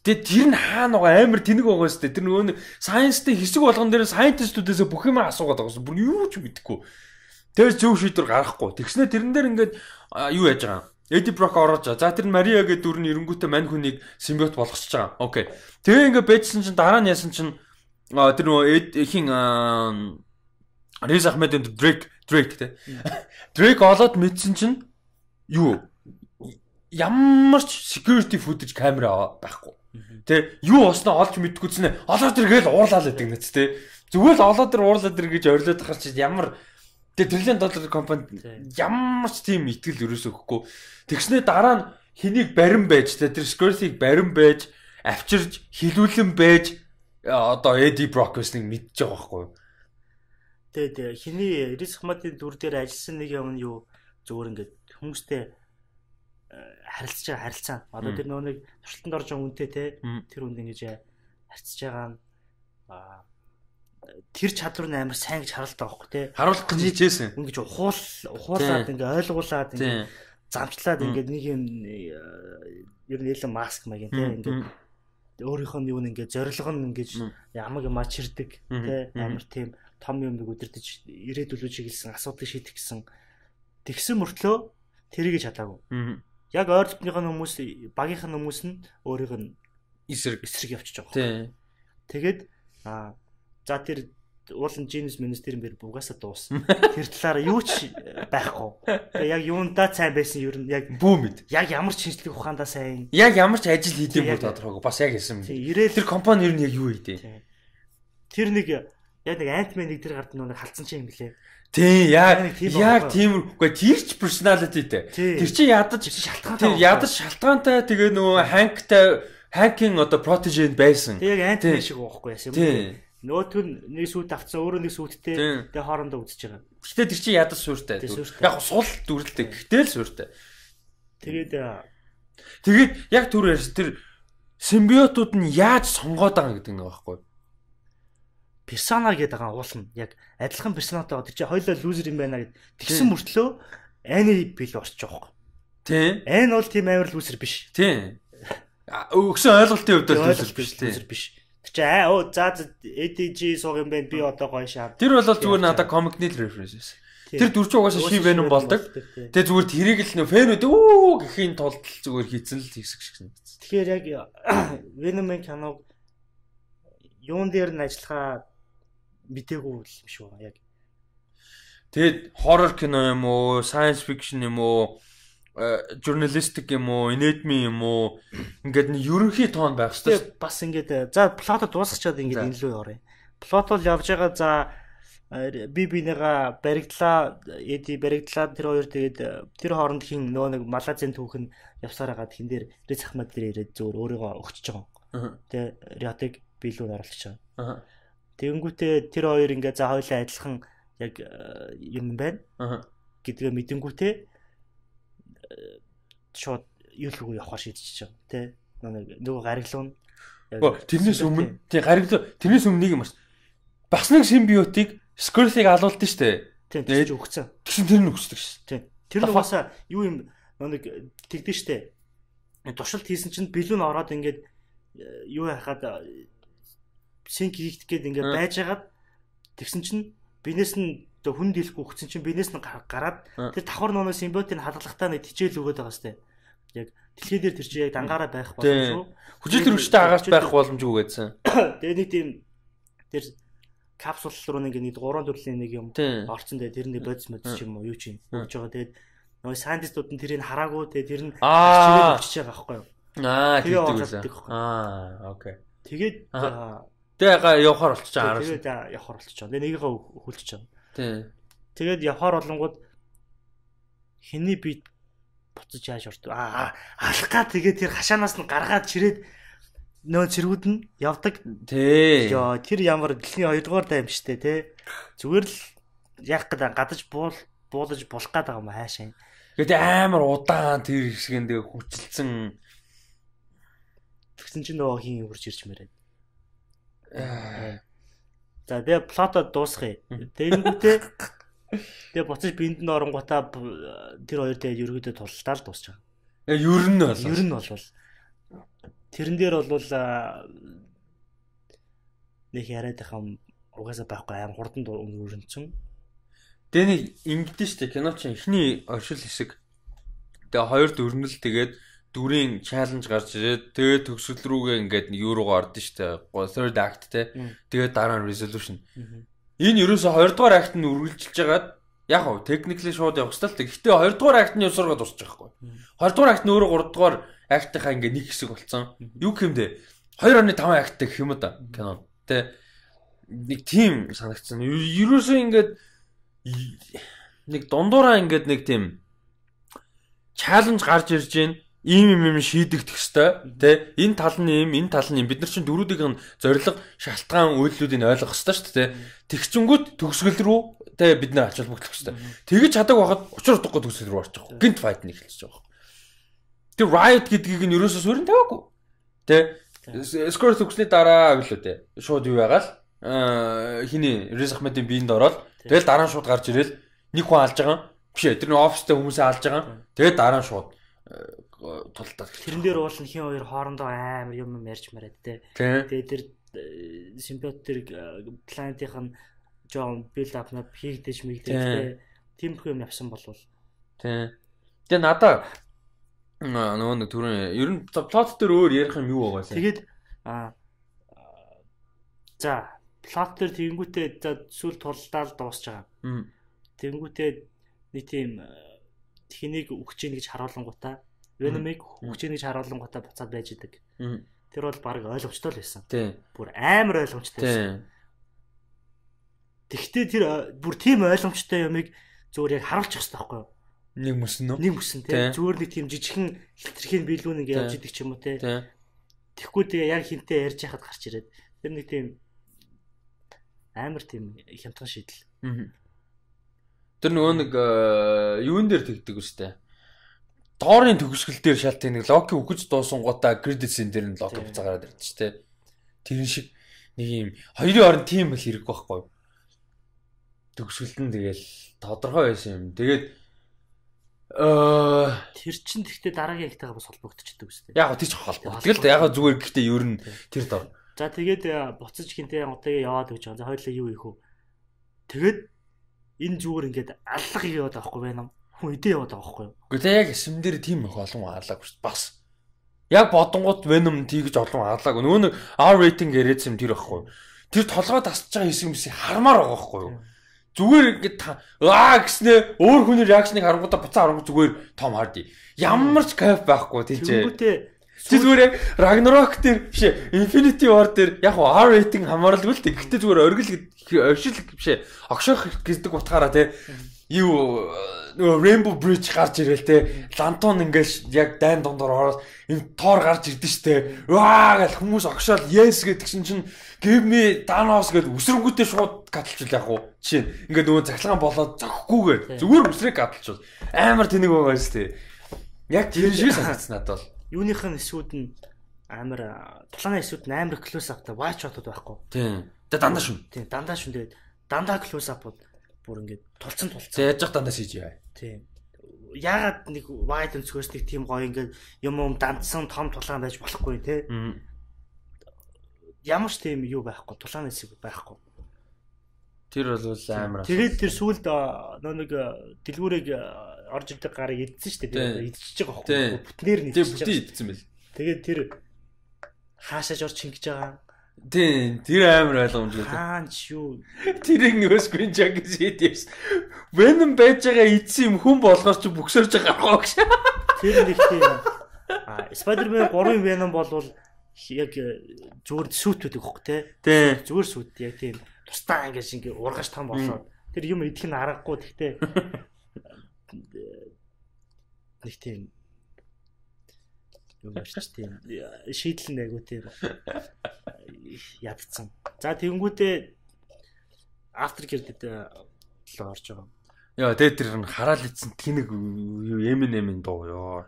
Тэгээ тэр нь хаана байгаа амар тэнэг байгаа шүү дээ. Тэр нөгөө science-тэй хэсэг болгон дээр scientist-үүдээс бүх юм асуугаад байгаа юм. Бүр юу ч мэдэхгүй. Тэр зөв шийдвэр гаргахгүй. Тэгснэ тэрэн дээр ингээд юу яаж байгаа юм? Эди Брок орож. За тэр нь Мария гэдэг дүр нь эренгүүтээ мань хүнийг симбиот болгосч байгаа. Окей. Тэгээ ингээд байжсан чинь дараа нь яасан чинь тэр нөгөө хин Риз Ахмедын Дрейк те. Дрейк олоод мэдсэн чинь юу? Ямар ч security footage камера байхгүй. Тэ юу болсноо олж мэдгүйцнэ. Олоод иргээл уурлаа л гэдэг нэт те. Зүгээр л олоод ир уурлаад ир гэж орилоод тахаар чи ямар тэ триллион доллар компани ямар ч тийм итгэл ерөөсөө өгөхгүй. Тэгснээ дараа нь хэнийг барин байж тэ тэр security-г барин байж авчирж хилүүлэн байж одоо Eddie Brock гэснийг мэдж байгаа байхгүй юу? Тэгээд хиний Риз Ахмадын дүр дээр ажилласан нэг юм нь юу зүгээр ингээд хүмүүстэй харилцаж байгаа харилцаа. Одоо тэр нөгөө нэг туршилтанд орж байгаа хүнтэй те тэр хүнд ингэж харьцаж байгаа нь тэр чадвар нь амар сайн гэж харалт байгаа байхгүй те. Харуулах гэж хичээсэн. Ингэж ухуулаад ингээ ойлгуулад ингээ замчлаад ингээ нэг юм ер нь Elon Musk маягийн те ингээ өөрийнх нь юу нэг ингээ зорилго нь ингэж ямаг юмаа чирдэг те амар тийм том юмыг удирдах ирээдүлүү чиглэсэн асуудлыг шийдэх гэсэн тэгсэн мөртлөө тэрийг чадаагүй. Яг ойр дотныхын хүмүүс багийнх нь хүмүүс нь өөрийг нь эсрэг явчихж байгаа. Тэгээд за тэр уулын Genius Minister юм бэр угаасаа дууссан. Тэр талаар юу ч байхгүй. Тэгээ яг юундаа сайн байсан ер нь яг бүү мэд. Яг ямар ч шинжлэх ухаандаа сайн. Яг ямар ч ажил хийдэм бүр тодорхойгүй. Бас яг хэлсэн юм. Тэр компани ер нь яг юу хийдэ? Тэр нэг яг нэг Ant-Man нэг тэр гард нэг халдсан чинь юм блэ. Тий, яг тийм үгүй тэр ч personality-тэй. Тэр чинь ядаж шалтгаантай. Тэр ядаж шалтгаантай тэгээ нөгөө Hank-тай Hank-ийн одоо protege байсан. Тэг яг Ant-Man шиг уухгүй яасан юм. Нөгөөх нь нэг сүйт авцсан, өөрөө нэг сүйттэй тэгээ хоорондоо үзэж байгаа. Гэхдээ тэр чинь ядаж сууртай. Яг сул дүрлэлтэй. Гэхдээ л сууртай. Тэгээд яг түр ярьсан тэр симбиотууд нь яаж сонгоод байгаа гэдэг нэг байхгүй. Персона гэдэг байгаа уулна. Яг адилхан персонатай байгаа. Тэр чинь хоёлоо лузер юм байна гэд. Тэгсэн мөртлөө Ани бил орчих жоохгүй. Тийм. Ан бол тийм амар лузер биш. Тийм. Өгсөн ойлголтын хувьд бол лузер биш. Лузер биш. Тэр чинь за ADG сууг юм байна. Би одоо гоё шаа. Тэр бол зүгээр надад комикны референс байсан. Тэр дүр чинь угаасаа She Venom болдог. Тэгээ зүгээр тэрийг л нөө фэнүүд үү гэхийн тулд л зүгээр хийцэн л хэсэг шиг санагдсан. Тэгэхээр яг Venom-ын киног юун дээр нь ажиллахаа мдээгүй юм шиг байна яг. Тэгээд horror кино юм уу, science fiction юм уу, journalistic юм уу, инедми юм уу, ингээд нэг ерөнхий тоон байх хэрэгтэй. Бас ингээд за плото дуусгачаад ингээд энэ лүү орё. Плот бол явж байгаа за би бинийгаа баригдлаа, Эди баригдлаа тэр хоёр тэгээд тэр хооронд хин нөгөө нэг Малазийн түүхэн явсаар хагаад хин дээр Риз Ахмад дээр ирээд зөвөр өөрийгөө өгчөж байгаа. Тэгээ Риотыг биелүүн оруулчих байгаа. Тэгэнгүүтээ тэр хоёр ингээ за хоёлаа адилхан яг юм байна гэдгээ мэдэнгүүтээ шууд юу л рүү явахаар шийдчихэж байгаа тий. Нөгөө гариглуун. Тэрнээс өмнө тий гариглуу тэрнээс өмнө нэг юм бас. Бас нэг симбиотик Скроллыг алуулдсан шүү дээ. Тий тэр чинь өгцөн. Тэгсэн тэр нь өгчдөг шээ. Тий. Тэр нь угаасаа юу юм нэг тэгдэж штэ. Туршилт хийсэн чинь бэлүүн ороод ингээд юу яхад синк хийгдэх гээд ингээд байжгаад тэгсэн чинь бинээс нь хүн дийлэхгүй өгсөн чинь бинээс нь гараад тэр давхар нөө симбиотыг хадгалахтаа нэг хичээл өгөөд байгаа сте. Яг дэлхий дээр тэр чинь яг дангаараа байх боломжгүй. Хүчил төрөгчтэй агаарч байх боломжгүй гэдсэн. Тэгээ нэг тийм тэр капсул руу нэг нэг гурван төрлийн нэг юм орцсон дээ. Тэр нэг бодис модис ч юм уу юу ч юм өгж байгаа. Тэгээд нөгөө сайентистууд нь тэрийг хараагүй тэгээ тэр нь чигээр өгчөж байгаа байхгүй юу? Аа тэгдэг үү. Аа окей. Тэгээд тэгээ явахаар болчихж байгаа. Тэгээд явахаар болчихж байгаа. Тэгээ нэгийгээ хүлчихэж байгаа. Тий. Тэгээд явахаар болонгууд хэний би буцаж яаж ордог. Аа алах га тэгээд тэр хашаанаас нь гаргаад чирээд нөө цэргүүд нь явдаг. Тий. Йоо тэр ямар дэлхийн 2 дугаар дайм штэ тий. Зүгээр л яах гэдэг гадаж буулаж булах гээд байгаа юм хаашаа. Тэгээд амар удаан тэр хэсгэнд тэгээ хүчилсэн тэгсэн чинь нөгөө хин хурж ирж мэрээд. За тэгээ плото дуусгая. Тэгэнгүүтээ тэгээ буцаж биэнд нь оронгуудаа тэр хоёр тэгээ ерөөдөө тултаа л дуусч байгаа. Ер нь бол. Ер нь бол тэрэн дээр бол нэг яриад байгаа юм угаасаа байхгүй амар хурдан өрнцөн. Тэгээ нэг ингэдэж штэ кино чинь эхний оршил хэсэг. Тэгээ хоёрт өрнөл тэгээд дүрийн challenge гарч ирээд тэгээд төгсгөл рүүгээ ингээд нэг юу руугаа ордон штэ. Third act те. Тэгээд дараа нь resolution. Энэ ерөөсө хоёрдугаар act нь үргэлжилж байгаад яг хав technically шууд явах хэрэгтэй л дээ. Гэхдээ хоёрдугаар act нь ёсоргоо дуусчих байхгүй. Хоёрдугаар act нь өөрөө гуравдугаар act-ынхаа ингээд нэг хэсэг болсон. Юу гэмдэ 2.5 act гэх юм да кино. Тэ нэг тийм санагдсан. Ерөөсөө ингээд нэг дундуураа ингээд нэг тийм challenge гарч ирж байна. Ийм юм юм шийдэгдэх хэвээр тэ энэ тал нь ийм, энэ тал нь ийм. Бид нар чинь дөрүүдийн нь зорилго, шалтгаан, үйлдэлүүдийг ойлгох хэвээр шүү дээ. Тэгчингүүт төгсгөл рүү тэ бид нар ач холбогдох хэвээр. Тэгэж чадаг байхад учир утгагүй төгсгөл рүү орчих. Гинт fight нэг эхэлж байгаа. Тэр riot гэдгийг нь ерөөсөө суурин тавиагүй. Тэ Score төгснөний дараа билүү те. Шууд юу ягаал хиний Riz Ahmed-ийн биеинд ороод тэгэл дараа нь шууд гарч ирэл нэг хүн алж байгаа. Биш ээ тэр нэг офистай хүмүүсээ алж байгаа. Тэгээд дараа нь шууд тулдаад. Тэрэн дээр уул нь хин хоёр хоорондоо амар юм ярьж мараад те. Тэгээд тэр симбиот тэр планетийнх нь жоон build up нап хийгдэж мэгдэж те. Тиймэрхүү юм явсан болвол. Тий. Тэгээ надаа нөгөө нэг түрүүн ер нь plot дээр өөр ярих юм юу байгаа вэ? Тэгээд за plot дээр тэгэнгүүтээ за сүүл тулдаал дуусч байгаа. Тэгэнгүүтээ нэг тийм хэнийг өгч ийн гэж харуулангуудаа Venom-ыг өгч ийн гэж харуулангуудаа буцаад байж идэг. Тэр бол баг ойлгомжтой л байсан. Бүр амар ойлгомжтой байсан. Тэгвэл тэр бүр тийм ойлгомжтой юмыг зүгээр яг харуулчих хэрэгтэй байхгүй юу? Нэг мөсөн үү? Нэг мөсөн тий. Зүгээр нэг тийм жижигхэн хэтэрхийн биелүүн ингэ явж идэг ч юм уу тий. Тэгэхгүй тэгээ яг хинтээ ярьж яхад гарч ирээд тэр нэг тийм амар тийм хямдхан шийдэл. Тэр нөгөө нэг юун дээр тэгдэг үстэй. Тоорын төгсгөл дээр шалт нэг Локи үхэж дуусангуудаа credit scene дээр нь Локи буцаагаад ирдэг ч тий. Тэр шиг нэг юм хоёрын орон тийм л хэрэг байхгүй юу? Төгсгөлд нь тэгэл тодорхой байсан юм. Тэгээд тэр чин тэгтээ дараагийн актайгаа бас холбогдчихдаг үстэй. Яг тэр ч холбогддог л да. Яг зүгээр гэхдээ ер нь тэр дор. За тэгээд буцаж хинтээ удаагаа яваад өгч байгаа. За хоёлаа юу хийх вэ? Тэгээд энэ зүгээр ингээд аллах яваад байгаа байхгүй байна. Хүн идэ яваад байгаа байхгүй юу? Гэхдээ тэг яг эсэм дээр тийм их олон алаагүй шүү дээ. Бас яг бодонгууд Venom тийгэж олон алаагүй. Нөгөө нэг R rating яриадсан юм тэр байхгүй юу? Тэр толгой тасч байгаа хэсэг юмсыг хармаар байгаа байхгүй юу? Зүгээр ингээд аа гэснээ өөр хүний реакшныг харангуудаа буцаа харангуй зүгээр Том Харди. Ямар ч кайф байхгүй тийч ээ. Чи зүгээр яг Ragnarok дээр биш ээ Infinity War дээр яг R rating хамааралгүй л дээ. Гэхдээ зүгээр оргил оршил биш ээ. Огшоох гэдэг утгаараа те юу нөгөө Rainbow Bridge гарч ирэл те Лантон ингээл яг дайн дундор ороод энэ Тор гарч ирдэ штэ. Ваа гэл хүмүүс огшоол yes гэдгсэн чинь give me Thanos гэд өсрөнгүүтээ шууд гадалчвал яг уу. Жишээ нь ингээд нөгөө цахилгаан болоод зохихгүйгээр зүгээр өсрийг гадалчвал амар тэнэг байгаа штэ. Яг тэр шиг санагдсан надад бол. Юуных нь эсүүд нь амар тулааны эсүүд нь амар close up-тай wide shot-ууд байхгүй. Тийм. Тэгээ дандаа шүн. Тийм, дандаа шүн тэгээд дандаа close up-ууд бүр ингээд тулцсан. Яаж яах дандаа CGI. Тийм. Яагаад нэг wide өнцгөөс нэг тийм гоё ингээд юм дандсан том тулаан байж болохгүй те. Ямар ч тийм юу байхгүй, тулааны хэсэг байхгүй. Тэр бол амар. Тэгээд тэр сүүлд нөө нэг дэлгүүрийг орж ирдэг гарыг идсэн шүү дээ. Идчихэж байгаа байхгүй. Бүтнээр нь идчихэж. Тийм, бүтэн идсэн байл. Тэгээд тэр хаашааж орж шингэж байгаа. Тийм, тэр амар ойлгомжтой. Хаач юу. Тэрийг нөгөө screen check гэж хийдээс. Venom байж байгаа идсэн юм хүн болгоор чи бүксөрж байгаа байхгүй гэж. Тэр нэг тийм. А Spider-Man 3-ын Venom болвол яг зүгээр сүйт байдаг хөх те. Зүгээр сүйт яг тийм тусдаа ингэж ингээ ургаж том болоод тэр юм идэх нь аргагүй гэхдээ нэг тийм юм байна ч тийм шийдэл нь айгуу тийм ядцсан. За тэгэнгүүтээ after credit л орж байгаа. Яа тэгээ тэр нь хараал ицсэн тэнэг Eminem-ийн дуу ёо.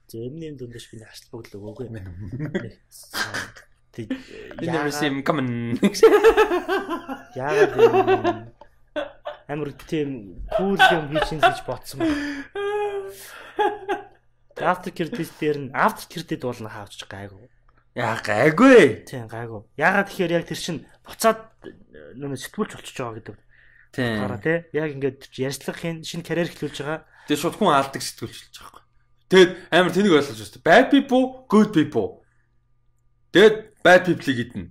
За Eminem дүндээс би хашлт бүгд л өгөөгүй. Тэг never see him coming. Яагаад амар тийм cool юм хийчихэн гэж бодсон байна. After credit дээр нь after credit бол хаавч гайгүй. Яа гайгүй. Тийм гайгүй. Яагаад тэгэхээр яг тэр чин буцаад нөө сэтгүүлч болчихж байгаа гэдэг. Гараа тий. Яг ингээд ярьцлагын шинэ карьер эхлүүлж байгаа. Тэгээ шууд хүн алдаг сэтгүүлчилж байгаа байхгүй. Тэгээд амар тэнийг ойлгож байна. Bad people, good people. Тэгээд bad people-ийг идэнэ.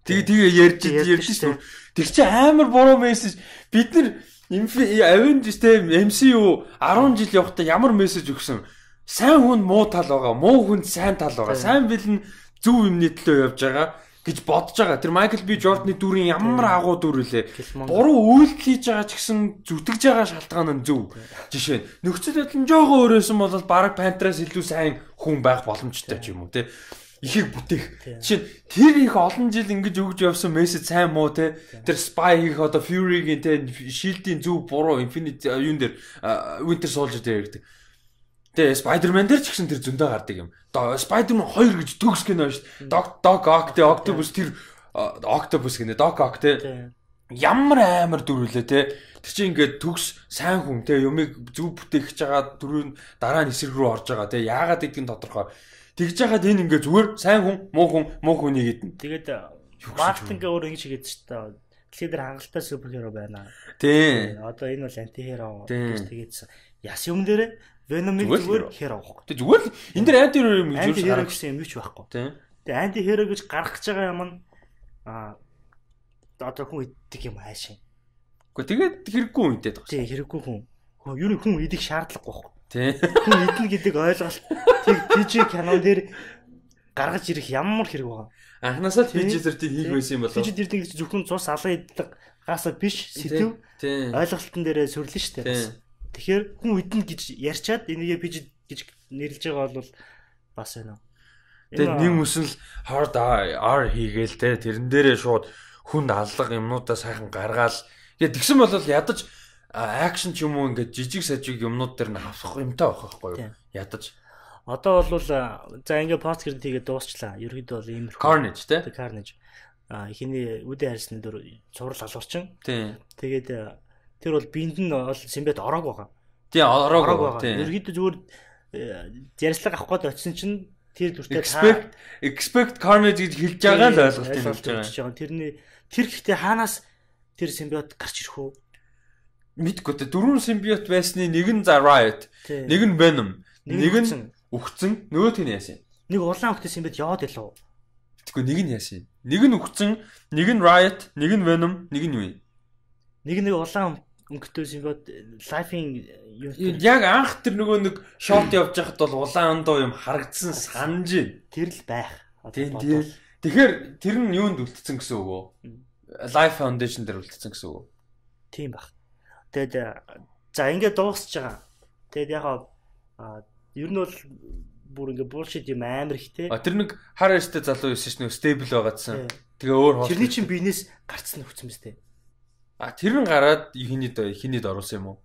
Тэгээ ярьж шүү. Тэр чинь амар буруу мессеж. Бид нар Avengers те MCU 10 жил явахдаа ямар мессеж өгсөн? Сайн хүн муу тал байгаа, муу хүн сайн тал байгаа. Сайн бэлэн зөв юмны төлөө явж байгаа гэж бодож байгаа. Тэр Майкл Би Жордны дүрийн ямар агуу дүр үлээ. Буруу үйлдэл хийж байгаа ч гэсэн зүтгэж байгаа шалтгаан нь зөв. Жишээ нь нөхцөл байдал нь жоохон өөрөөсөн бол бараг Пантераас илүү сайн хүн байх боломжтой ч юм уу те. Ихийг бүтээх. Жишээ нь тэр их олон жил ингэж өгж явсан мессеж сайн муу те. Тэр spy хийх одоо Fury-гийн те Shield-ийн зөв буруу Infinity юун дээр Winter Soldier дээр яригдаг. Тэгээ Spider-Man дээр ч гэсэн тэр зөндөө гардаг юм. Spider-Man 2 гэж төгс кино шүү дээ. Doc Ock те Octopus тэр Octopus гинэ Doc Ock те. Ямар амар дүр үлээ те. Тэр чинь ингээд төгс сайн хүн те юмыг зөв бүтээх гэж байгаа дүрийн дараа нь эсрэг рүү орж байгаа те. Яагаад гэдгийг нь тодорхой. Тэгж яхад энэ ингээ зүгээр сайн хүн, муу хүн, муу хүнийг идэнэ. Тэгээд Мартин ингээ өөр ингэж хийгээд шүү дээ. Дэлхий дээр хангалттай суперхеро байна. Тийм. Одоо энэ бол антихеро гэж тэгээдсэн. Яс юм дээр Venom-ыг зүгээр херо байхгүй. Тэг зүгээр л энэ дэр антихеро юм гэж гарах гэсэн юм юу ч байхгүй. Тийм. Тэгээ антихеро гэж гарах гэж байгаа юм нь одоо хүн иддэг юм хайшин. Гэхдээ тэгээд хэрэггүй хүн идээд байгаа. Тийм, хэрэггүй хүн. Юу хүн идэх шаардлагагүй байхгүй. Тийм. Хүн идэнэ гэдэг ойлголт тэг PG кинон дээр гаргаж ирэх ямар хэрэг байгаа. Анхнаасаа л PG-13 хийх байсан юм болов. PG-13 гэж зөвхөн цус алан иддэг гаасаа биш сэтэв ойлголтын дээрээ сүрлэн шүү дээ. Тэгэхээр хүн идэнэ гэж ярьчаад энийгээ PG гэж нэрлэж байгаа бол бас байна. Тэгээд нэг үсэн л hard R хийгээл те тэрэн дээрээ шууд хүнд аллага юмнуудаа сайхан гаргаал. Тэгээд тэгсэн бол ядаж акшн ч юм уу ингээд жижиг сажиг юмнууд дээр нь авах юмтай байх байхгүй юу? Ядаж. Одоо бол за ингээд пост кредит хийгээд дуусчлаа. Ерөнхийдөө бол иймэрхүү. Carnage те? Carnage. Хиний Woody Harrelson дөр цуврал алуурчин. Тийм. Тэгээд тэр бол биэнд нь бол симбиот ороог байгаа. Тийм, ороог байгаа. Тийм. Ерөнхийдөө зүгээр ярьцлага авах гээд очисон чинь тэр дүртэй expect Carnage гэж хэлж байгаа л ойлголт юм болж байгаа. Тэрний тэр гэхдээ хаанаас тэр симбиот гарч ирэх үү? Мэдгүй те. Дөрвөн симбиот байсны нэг нь Riot, нэг нь Venom, нэг нь үхцэн, нөгөөх нь яасан? Нэг улаан өнгөтэй симбиот яваад илүү? Тэгэхгүй нэг нь яасан? Нэг нь үхцэн, нэг нь Riot, нэг нь Venom, нэг нь юу юм? Нэг нэг улаан өнгөтэй симбиот Life-ийн юу яг анх тэр нөгөө нэг шот явж байхад бол улаан ондоо юм харагдсан санаж байна. Тэр л байх. Тийм. Тэгэхээр тэр нь юунд үлдсэн гэсэн үг үү? Life Foundation дээр үлдсэн гэсэн үг үү? Тийм баг. Тэгээд за ингээд дуусч байгаа. Тэгээд яг ер нь бол бүр ингээд bullshit юм амар их те. Тэр нэг хар эрстэй залуу байсан шнэ stable байгаадсан. Тэгээ өөр хоол. Тэрний чинь биенээс гарцсан нөхцөн биз дээ. Тэр нь гараад хинийд оруулсан юм уу?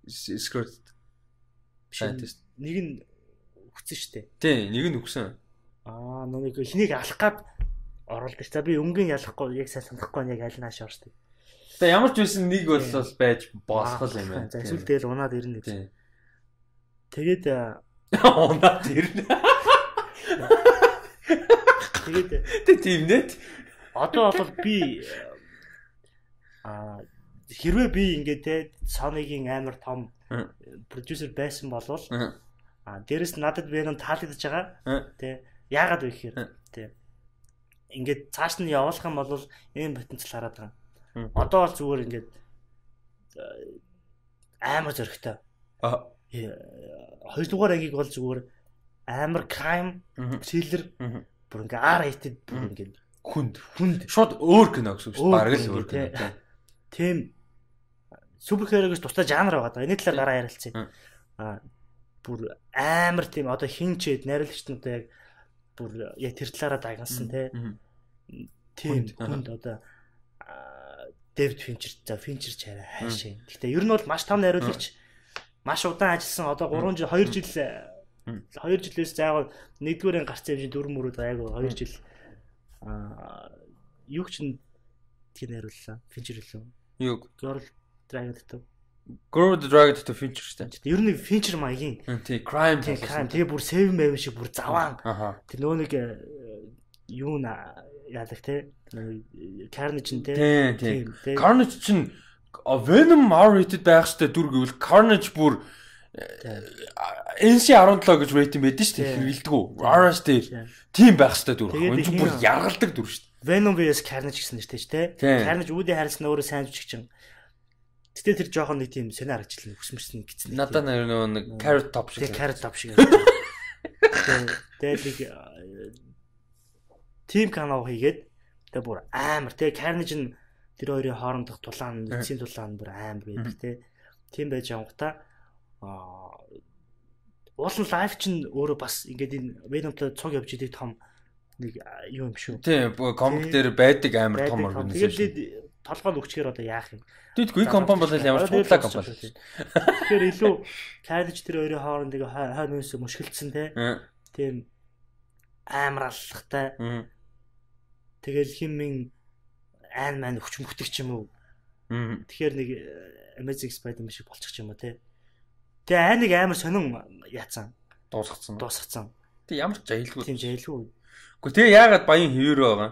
Squirt scientist. Нэг нь үхсэн шүү дээ. Тийм, нэг нь үхсэн. Нэг хинийг алах гад оруулдаг. За би өнгийн ялахгүй яг сайн санахгүй яг аль нааш орсон. Тэгээ ямар ч байсан нэг бол байж болох юм байна. За эсвэл тэгэл унаад ирнэ гэж. Тэгээд унаад ирнэ. Тэгээд тэг тийм нэт. Одоо бол би хэрвээ би ингээд те Sony-гийн амар том продюсер байсан болвол дээрэс надад Venom таалагдж байгаа те яагаад вэ гэхээр те ингээд цааш нь явуулах юм бол ийм потенциал хараад байгаа. Одоо бол зүгээр ингээд амар зөрөгтэй. Хоёрдугаар ангийг бол зүгээр амар crime thriller бүр ингээ R rated бүр ингээ хүнд шууд өөр кино гэсэн үг шүү дээ. Бараг л өөр кино. Тийм суперхеро гэж тусдаа жанр байгаа даа. Энэ талаар дараа ярилцъя. Бүр амар тийм одоо хин ч найруулагч нь одоо яг бүр яг тэр талаараа дагнасан те. Тийм хүнд одоо Дэвид Финчер за Финчер ч арай хайшаа. Гэхдээ ер нь бол маш том найруулагч маш удаан ажилласан. Одоо 3 жил 2 жил 2 жилээс заагаа нэгдүгээрэн гарсан юм чи дөрөв мөрүүд айгу 2 жил юу ч тийм найрууллаа. Финчер лөө. Юу? Girl Dragon Tattoo. Girl the Dragon Tattoo Fincher шүү дээ. Ер нь Fincher маягийн. Тийм, crime талаас. Тэгээ бүр Seven Maven шиг бүр заваан. Тэр нөө нэг юу яадаг те. Carnage нь те. Тийм. Carnage чинь Venom R-rated байх ёстой дүр гэвэл Carnage бүр NC-17 гэж рейтинг байдэн шүү дээ. Хэрэгэлдэггүй. R-аас дээр тийм байх ёстой дүр. Энэ чинь бүр яргалдаг дүр шүү дээ. Venom vs Carnage гэсэн нэртэй ч те. Carnage Woody Harrelson өөрөө сайн жүжигчин. Гэтэ тэр жоохон нэг тийм сонио харагчлаа хүсмэрсэн гэсэн. Надад нөгөө нэг Carrot Top шиг. Carrot Top шиг. Тэгээд нэг тим кино хийгээд тэгээ бүр амар те. Carnage нь тэр хоёрын хоорондох тулаан, эцсийн тулаан бүр амар байдаг те. Тийм байж ангуудаа уул нь лайв чинь өөрөө бас ингээд энэ Venom-тай цуг явж идэг том нэг юу юм шүү. Тийм, комик дээр байдаг амар том организашн. Тэгээд толгой нь өгчгээр одоо яах юм? Тэгэхгүй компани бол ямар ч худлаа компани. Тэгэхээр илүү Carnage тэр хоёрын хооронд нэг хойно үс мөшгөлдсөн те. Тийм амар аллахтай. Тэгэл хин мэн айн маань өвч мөхтөг ч юм уу. Тэгэхээр нэг Amazing Spider-Man шиг болчих ч юм уу те. Тэгээ айн нэг амар сонин яатсан. Дуусгацсан. Тэг ямар ч жаялгүй. Тийм жаялгүй. Гэхдээ тэгээ яагаад баян хэвээр байгаа?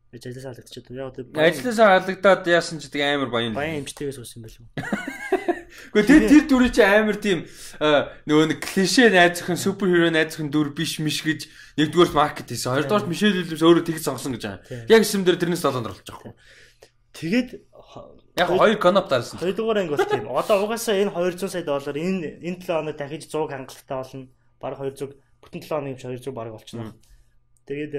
Ажлаасаа халагдчихад. Яг ажлаасаа халагдаад яасан ч гэдэг амар баян. Баян эмчтэйгээс суусан юм байл үү? Гэхдээ тэр дүрий чи амар тийм нөгөө нэг клишэ найз зохин суперхиро найз зохин дүр биш миш гэж нэгдүгээрт маркет хийсэн. Хоёрдугаарт Мишель Уильямс өөрөө тэгж сонгосон гэж байгаа. Яг эсэм дээр тэрнээс 7 оруулж байгаа юм. Тэгээд яг хоёр коноп дарсан. Хоёрдугаар анги бол тийм. Одоо угаасаа энэ 200 сая доллар энэ 7 хоног дахиж 100 хангалттай болно. Бараг 200 бүтэн 7 хоног юм чи 200 бараг болчихно. Тэгээд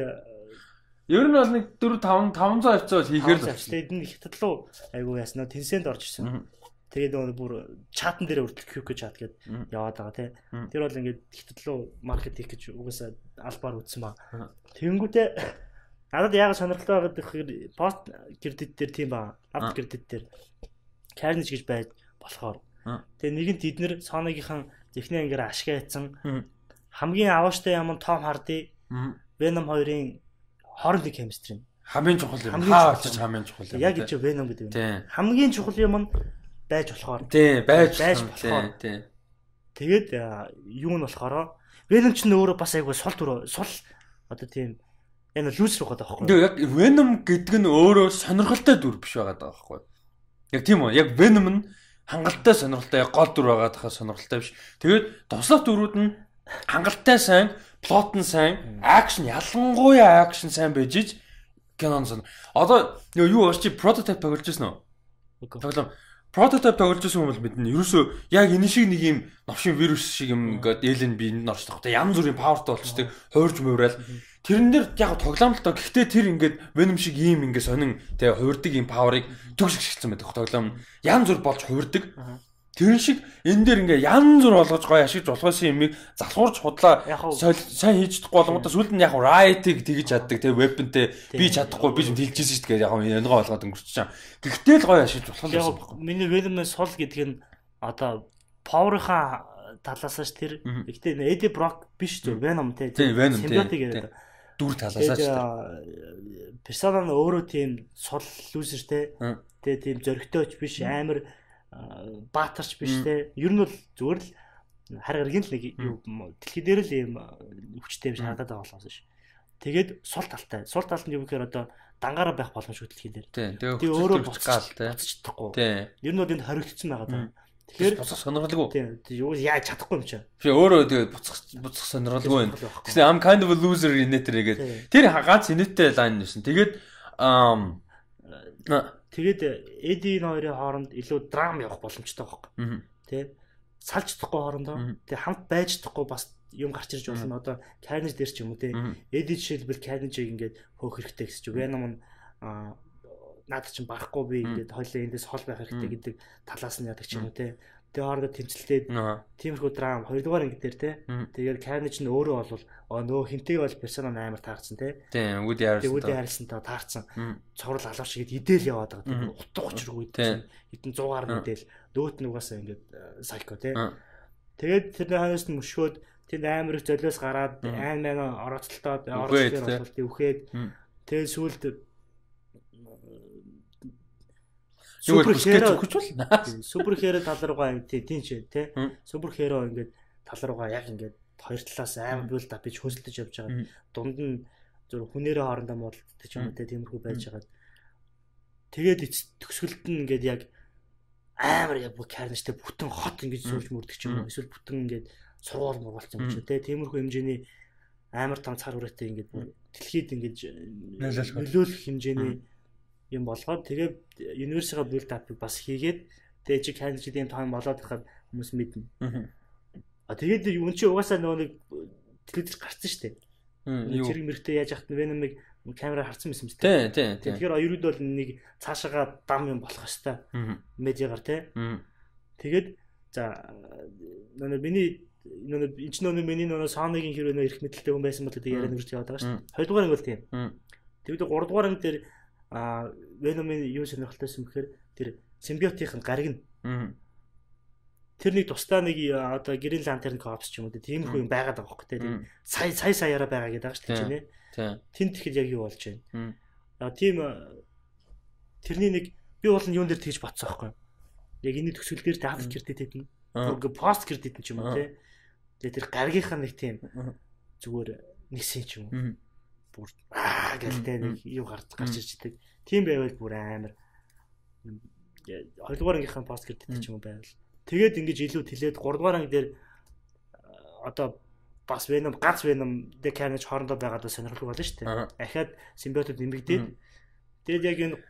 ер нь бол нэг 4 5 500 хавцаа бол хийхээр л болчихно. Тэгээд энэ хятад руу айгуу яасан нөө Tencent орж ирсэн. Тэгээд нөгөө бүр чатан дээр хүртэл QQ чат гээд яваад байгаа тий. Тэр бол ингээд хятад руу маркет хийх гэж угаасаа албаар үтсэн ба. Тэнгүүтээ надад яагаад сонирхолтой байгаад гэхээр пост кредит дээр тийм ба. Авт кредит дээр Carnage гэж байж болохоор. Тэгээ нэгэнт эднэр Sony-гийнхан зэхний ангаар ашиг айцсан. Хамгийн авааштай юм нь Tom Hardy, Venom 2-ын хоорондын chemistry. Хамгийн чухал юм. Хаа очиж хамгийн чухал юм. Яг энэ Venom гэдэг юм. Хамгийн чухал юм нь байж болохоор. Тийм, байж болохоор. Тийм. Тэгээд юу нь болохоор Venom ч нөөрэ бас айгүй сул дүр сул одоо тийм энэ лүүсер байгаа байхгүй. Тэгээ яг Venom гэдэг нь өөрөө сонирхолтой дүр биш байгаа даа байхгүй. Яг тийм үү? Яг Venom нь хангалттай сонирхолтой, яг гол дүр байгаа тахаа сонирхолтой биш. Тэгээд туслах дүрүүд нь хангалттай сайн, плот нь сайн, акшн ялангуяа акшн сайн байж ич кинон сон. Одоо юу чи прототип тоглож байсан уу? Тоглоом прототип тоглож байсан хүмүүс мэднэ. Ерөөсөө яг энэ шиг нэг юм новшин вирус шиг юм ингээд alien би энд орчихдог. Янз бүрийн powerтай болчдөг, хуурж муураал. Тэрэн дээр яг тоглоом л доо. Гэхдээ тэр ингээд Venom шиг ийм ингээд сонин тэгээ хуурдаг ийм power-ыг төгс шигшсэн байдаг. Тоглоом янз бүр болж хуурдаг. Тэр шиг энэ дээр ингээ янз бүр болгож гоё ашиглаж болохоос юмыг залхуурч худлаа сайн хийж чадахгүй болгондоо сүүлд нь яг Riot-ыг тэгж чаддаг те weapon-тэй би чадахгүй би ч хэлжсэн шүү дээ яг янгоо болгоод өнгөрчихсөн. Гэхдээ л гоё ашиглаж болох юм байна. Миний Venom-ын сул гэдэг нь одоо power-ийнхаа талаас ш тэр. Гэхдээ Eddie Brock биш зүгээр Venom те. Venom те. Дүр талаас ш. Персона нь өөрөө тийм сул лүүсер те. Тэгээ тийм зөрөгтэйч биш амар баатарч биш те. Ер нь бол зүгээр л хар гаргийн л нэг юу дэлхий дээр л ийм хүчтэй юм шиг харагдаад байгаа болохоос ш. Тэгээд сул талтай. Сул тал нь юу гэхээр одоо дангаараа байх боломжгүй дэлхий дээр. Тэгээ өөрөө буцаал те. Буцаж чадахгүй. Ер нь бол энд хоригдсон байгаа даа. Тэгэхээр буцах сонирхолгүй. Тийм. Юу яаж чадахгүй юм чи. Би өөрөө тэгээд буцах сонирхолгүй байна. Тэгсэн I'm kind of a loser инээтэрэгээд тэр ганц инээтэй лайн нэсэн. Тэгээд Тэгээд Эди хоёрын хооронд илүү драм явах боломжтой байхгүй. Тэ? Салж чадахгүй хоорондоо. Тэ хамт байж чадахгүй бас юм гарч ирж болно. Одоо Carnage дээр ч юм уу тэ. Эди жишээлбэл Carnage-ийг ингээд хөөх хэрэгтэй гэсэн чи Venom нь надад чинь барахгүй би ингээд хойлоо эндээс хол байх хэрэгтэй гэдэг талаас нь яадаг ч юм уу тэ. Тэгээ хоорондоо тэмцэлтэй тиймэрхүү драм хоёрдугаар анги дээр те. Тэгээд Carnage нь өөрөө бол нөгөө хинтэйг бол персона амар таарсан те. Тийм, Woody Harrelson. Woody Harrelson-тай таарсан. Цоврал алуур шиг идээл яваад байгаа тийм. Утга учиргүй тийм. Хэдэн 100 гаруй идээл. Нөгөөт нь угаасаа ингээд сайко те. Тэгээд тэрний хойноос нь мөшгөөд тэнд амар их золиос гараад айн мэн орооцолтоод оролцлоор бол үхээд тэгээд сүүлд Супер хиро өгч болно. Супер хиро тал руугаа тийм ч тий. Супер хиро ингээд тал руугаа яг ингээд хоёр талаас амар build up хийж хөөсөлдөж явж байгаа. Дунд нь зөв хүнээрээ хоорондоо муудалддаг ч юм уу тий тиймэрхүү байж байгаа. Тэгээд төгсгөлд нь ингээд яг амар яг Carnage-тэй бүтэн хот ингэж суулж мөрдөг ч юм уу эсвэл бүтэн ингээд сургуул мургуулсан юм чи те тиймэрхүү хэмжээний амар том цар хүрээтэй ингээд бүр дэлхийд ингэж нөлөөлөх хэмжээний юм болгоод тэгээ universe-ийн build up-ыг бас хийгээд тэгээ чи Carnage ийм том болоод байхад хүмүүс мэднэ. А тэгээд юм чи угаасаа нөгөө нэг телевизээр гарсан шүү дээ. Цэрэг мэрэгтэй яаж яхад Venom-ыг камераар харсан байсан мэт. Тийм. Тэгэхээр оюрууд бол нэг цаашаага дам юм болох хэвээр. Медиагаар тий. Тэгээд за нөгөө миний нөгөө энэ ч нөгөө миний нөгөө Sony-гийн хэрвээ нөгөө эрх мэдэлтэй хүн байсан бол гэдэг яриа нүрч яваад байгаа шүү дээ. Хоёрдугаар анги бол тийм. Тэгээд гуравдугаар анги дээр Venom-ын юу сонирхолтой байсан бэхээр тэр симбиотын гариг нь. Тэр нэг тусдаа нэг одоо Green Lantern Corps ч юм уу тиймэрхүү юм байгаад байгаа байхгүй тийм сая сая саяараа байгаа гэдэг байгаа шүү дээ тийм. Тэнд тэгэхэд яг юу болж байна. Аа тийм тэрний нэг би бол нь юун дээр тэгж бодсон байхгүй. Яг энэ төгсгөл дээр after credit хэдэн. Бүр post credit ч юм уу тийм. Тэгээ тэр гаргийнхаа нэг тийм зүгээр нэгсэн ч юм уу. Бүр аа гэлтэй нэг юу гарч ирж идэг. Тийм байвал бүр амар. Хоёрдугаар ангийнхаа post credit ч юм уу байвал. Тэгээд ингэж илүү тэлээд 3 дугаар анги дээр одоо бас Venom ганц Venom The Carnage хоорондоо байгаад бас сонирхолтой болно шүү дээ. Ахаад симбиотод нэмэгдээд тэгээд яг энэ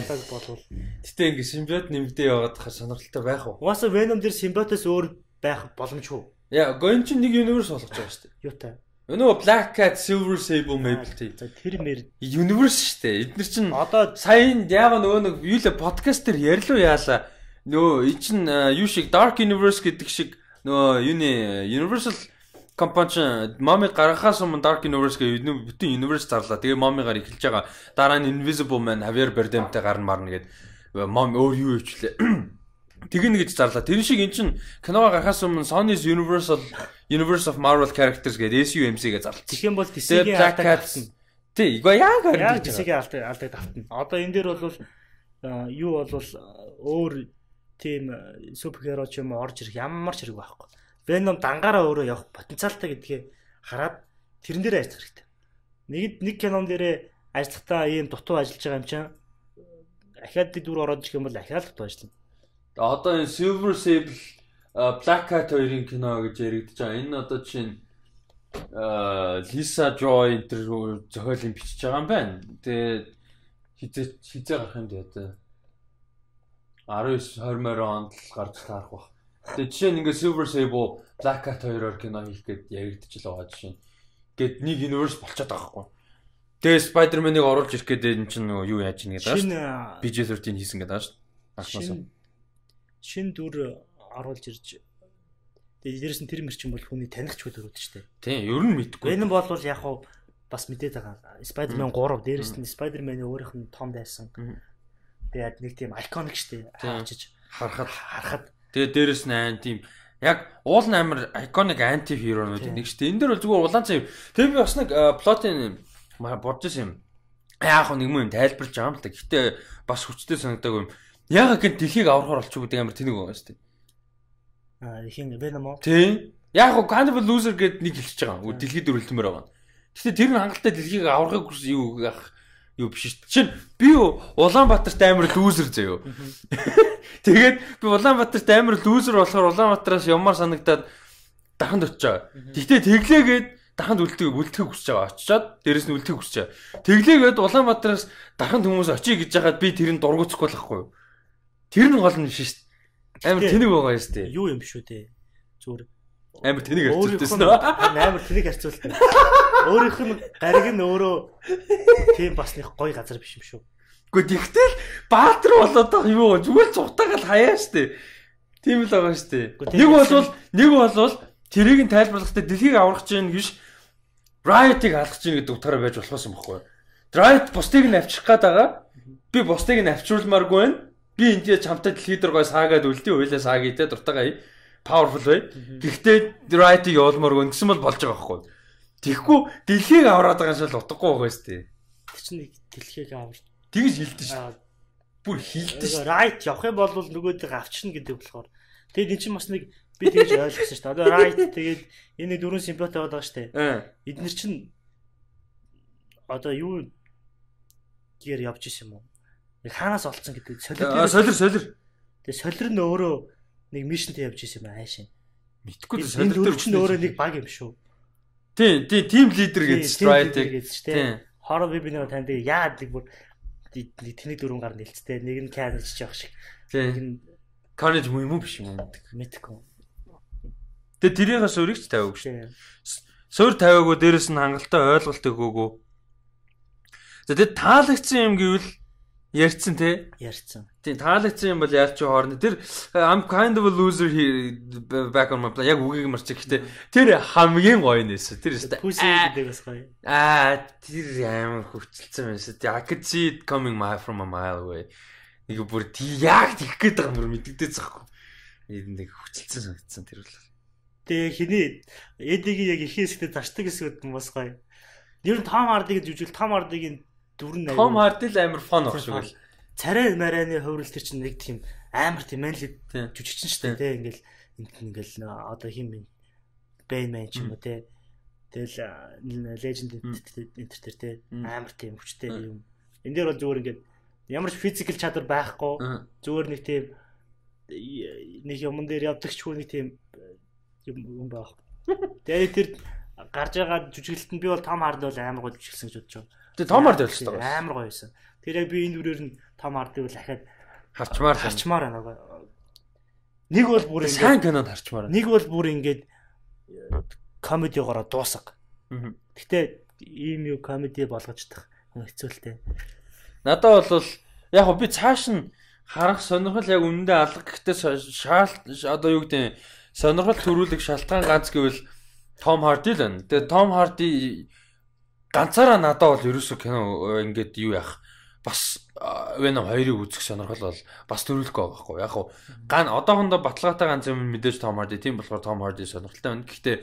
талаг болвол гэтээ ингэ симбиот нэмэгдээ яваад хаа сонирхолтой байх уу? Угаасаа Venom дээр симбиотоос өөр байх боломжгүй. Яа, гон чинь нэг universe болгож байгаа шүү дээ. Юутай? Нөгөө Black Cat, Silver Sable Mabel тий. За тэр мэр universe шүү дээ. Эднэр чинь одоо сая яага нөгөө нэг юу лээ подкаст дээр ярьлуу яалаа. Нөгөө эн чинь юу шиг Dark Universe гэдэг шиг нөгөө юуны Universal компани чинь Mommy гаргахаас өмнө Dark Universe гэх бүтэн universe зарлаа. Тэгээ Mommy-гаар эхэлж байгаа. Дараа нь Invisible Man Javier Bardem-тэй гарна марна гэд Mommy өөр юу хийчлээ. Тэгнэ гэж зарлаа. Тэр шиг эн чинь киногоо гаргахаас өмнө Sony's Universal Universe of Marvel Characters гэдэг SUMC гэж зарлаа. Тэгэх юм бол DC-ийн Black Cat тий, үгүй яг харин DC-ийн алдаг давтна. Одоо энэ дээр бол юу бол өөр тийм суперхеро ч юм уу орж ирэх ямар ч хэрэг байхгүй. Venom дангаараа өөрөө явах потенциалтай гэдгээ хараад тэрэн дээр ажиллах хэрэгтэй. Нэг кинон дээрээ ажиллахдаа ийм дутуу ажиллаж байгаа юм чинь ахаад дүр ороод ирэх юм бол ахаад дутуу ажиллана. Одоо энэ Silver Sable Black Cat хоёрын кино гэж яригдж байгаа. Энэ одоо чинь Lisa Joy энэ төр зохиолын бичиж байгаа юм байна. Тэгээд хизээ гарах юм дээ одоо. 19 20 онд л гарч таарах бах. Тэгээ жишээ нь ингээ Silver Sable, Black Cat хоёроор кино хийх гээд яригдчих л байгаа жишээ нь. Гэт нэг universe болчиход байгаа байхгүй. Тэгээ Spider-Man-ыг оруулж ирэх гээд энэ чинь нөгөө юу яаж ийн гэдэг байгаа шүү дээ. PG-13 хийсэн гэдэг байгаа шүү дээ. Анхнаасаа. Шинэ дүр оруулж ирж тэгээ дээрээс нь тэр мэр чинь бол хүний таних ч дүрүүд шүү дээ. Тийм, ер нь мэдгүй. Энэ бол яг хуу бас мэдээд байгаа. Spider-Man 3 дээрээс нь Spider-Man-ы өөрийнх нь том дайсан. Тэгээд нэг тийм iconic шүү дээ. Очиж харахад тэгээд дээрэс нь айн тийм яг уул нь амар iconic anti hero-нууд нэг шүү дээ. Энэ дээр бол зүгээр улаан цай. Тэгээд би бас нэг плотын бодож ирсэн юм. Яг нэг юм тайлбарлаж байгаа юм л та. Гэхдээ бас хүчтэй санагдаагүй юм. Яг гэн дэлхийг аврахаар болчих гэдэг амар тэнэг байгаа шүү дээ. Аа хин Venom уу? Тийм. Яг гоо kind of a loser гэд нэг хэлчихэж байгаа. Дэлхийд өрөлтмөр байгаа. Гэхдээ тэр нь хангалттай дэлхийг аврахыг хүс юу яах юу биш шүү. Жишээ нь би Улаанбаатарт амар лүүзер заяо. Тэгээд би Улаанбаатарт амар лүүзер болохоор Улаанбаатараас ямаар санагдаад даханд очиж байгаа. Гэхдээ тэглээгээд даханд үлдэхийг хүсэж байгаа. Очичоод дээрэс нь үлдэхийг хүсэж байгаа. Тэглээгээд Улаанбаатараас даханд хүмүүс очие гэж яхад би тэр нь дургуцахгүй л байхгүй юу. Тэр нь гол нь биш шүү. Амар тэнэг байгаа юм шүү дээ. Юу юм биш үү те. Зүгээр амар тэнэг харьцуултайсэн. Амар тэнэг харьцуултаа. Өөрийнх нь гариг нь өөрөө тийм бас нэг гоё газар биш юм шүү. Гэхдээ тэгтэл баатар болоод байгаа юм уу? Зүгээр л цухтаагаал хаяа штэ. Тийм л байгаа штэ. Нэг болвол тэрийг нь тайлбарлахдаа дэлхийг аврах чинь гэж Riot-ыг алгах чинь гэдэг утгаараа байж болохоос юм баггүй. Riot бусдыг нь авчрах гээд байгаа. Би бусдыг нь авчруулмааргүй байна. Би энд чамтай дэлхий дээр гой саагаад үлдээ, уйлаа сааги те дуртайгаа powerful бай. Гэхдээ Riot-ыг явуулмааргүй гэсэн бол болж байгаа байхгүй. Тэгэхгүй дэлхийг авраад байгаа юм шиг л утгагүй байгаа шүү дээ. Тэр чинь нэг дэлхийг аварч. Тэгж хилдэж шүү. Бүр хилдэж шүү. Right явах юм бол нөгөөдөө авчирна гэдэг болохоор. Тэгээд эн чинь бас нэг би тэгж ойлгосон шүү дээ. Одоо right тэгээд энэ дөрвөн симбиот яваад байгаа шүү дээ. Эднэр чинь одоо юу гэр явж исэн юм уу? Яг хаанаас олцсон гэдэг солир. Солир. Тэгээ солир нь өөрөө нэг мишнтэй явж исэн юм аашин. Мэдгүй солир дээр чинь өөрөө нэг баг юм шүү. Тийм, тийм team leader гэж Strider. Тийм. Хоороо би бинийг танд яад нэг бүр тэнэг дөрвөн гар нэлцтэй. Нэг нь Carnage жоох шиг. Нэг нь Carnage муу юм уу биш юм уу? Мэдгүй. Тэгээ тэрийг суурийг ч тавиагүй шүү. Суур тавиагүй, дээрэс нь хангалттай ойлголт өгөөгүй. За тэгээд таалагдсан юм гэвэл ярьсан те? Ярьсан. Тийм, таалагдсан юм бол ярьч хоорно. Тэр I'm kind of a loser here back on my plan яг үгийг марчих. Гэхдээ тэр хамгийн гоё нээсэн. Тэр өстэй. Pussy гэдэг бас гоё. Аа, тэр амар хөвчлөлсөн байсан. I could see it coming my from a mile away. Нэг бүр яг тэгэх гээд байгаа юм бүр мэддэгдээс байхгүй. Нэг хөвчлөлсөн санагдсан тэр бол. Тэгээ хиний Эдигийн яг их хэсэгтээ зарчдаг хэсгүүд нь бас гоё. Ер нь Том Хардигийн жүжигэл Том Хардигийн дүр нь Том Харди л амар фон баг шиг л. Царай марайны хувирал тэр чинь нэг тийм амар тийм манли жүжигчин шүү дээ, тэ ингээл энд ингээл одоо хин бэ Бэйн ч юм уу тэ. Тэгэл Legend энтер тэр тэ амар тийм хүчтэй юм. Энд дээр бол зүгээр ингээд ямар ч физикал чадвар байхгүй зүгээр нэг тийм нэг юмн дээр явдаг ч хүн нэг тийм юм байх. Тэгээд тэр гарч байгаа жүжиглэлт нь би бол Том Харди бол амар гоё жүжиглсэн гэж бодож байгаа. Тэгээ Том Харди болчихсон байгаа. Амар гоё байсан. Тэр яг би энэ дүрээр нь Том Хардиг бол ахаад харчмаар байна. Нэг бол бүр ингээд сайн кинонд харчмаар. Нэг бол бүр ингээд комедигоороо дуусга. Гэтэ ийм юу комеди болгож дах хэцүү л дээ. Надад бол яг би цааш нь харах сонирхол яг үнэндээ алга гэхдээ шаалт одоо юу гэдэг сонирхол төрүүлэх шалтгаан ганц гэвэл Том Харди л байна. Тэгээ Том Харди ганцаараа надад бол ерөөсөө кино ингээд юу яах бас Venom 2-ыг үзэх сонирхол бол бас төрүүлэхгүй байгаа байхгүй. Яг хуу ган одоохондоо баталгаатай ганц юм мэдээж Том Харди. Тийм болохоор Том Харди сонирхолтой байна. Гэхдээ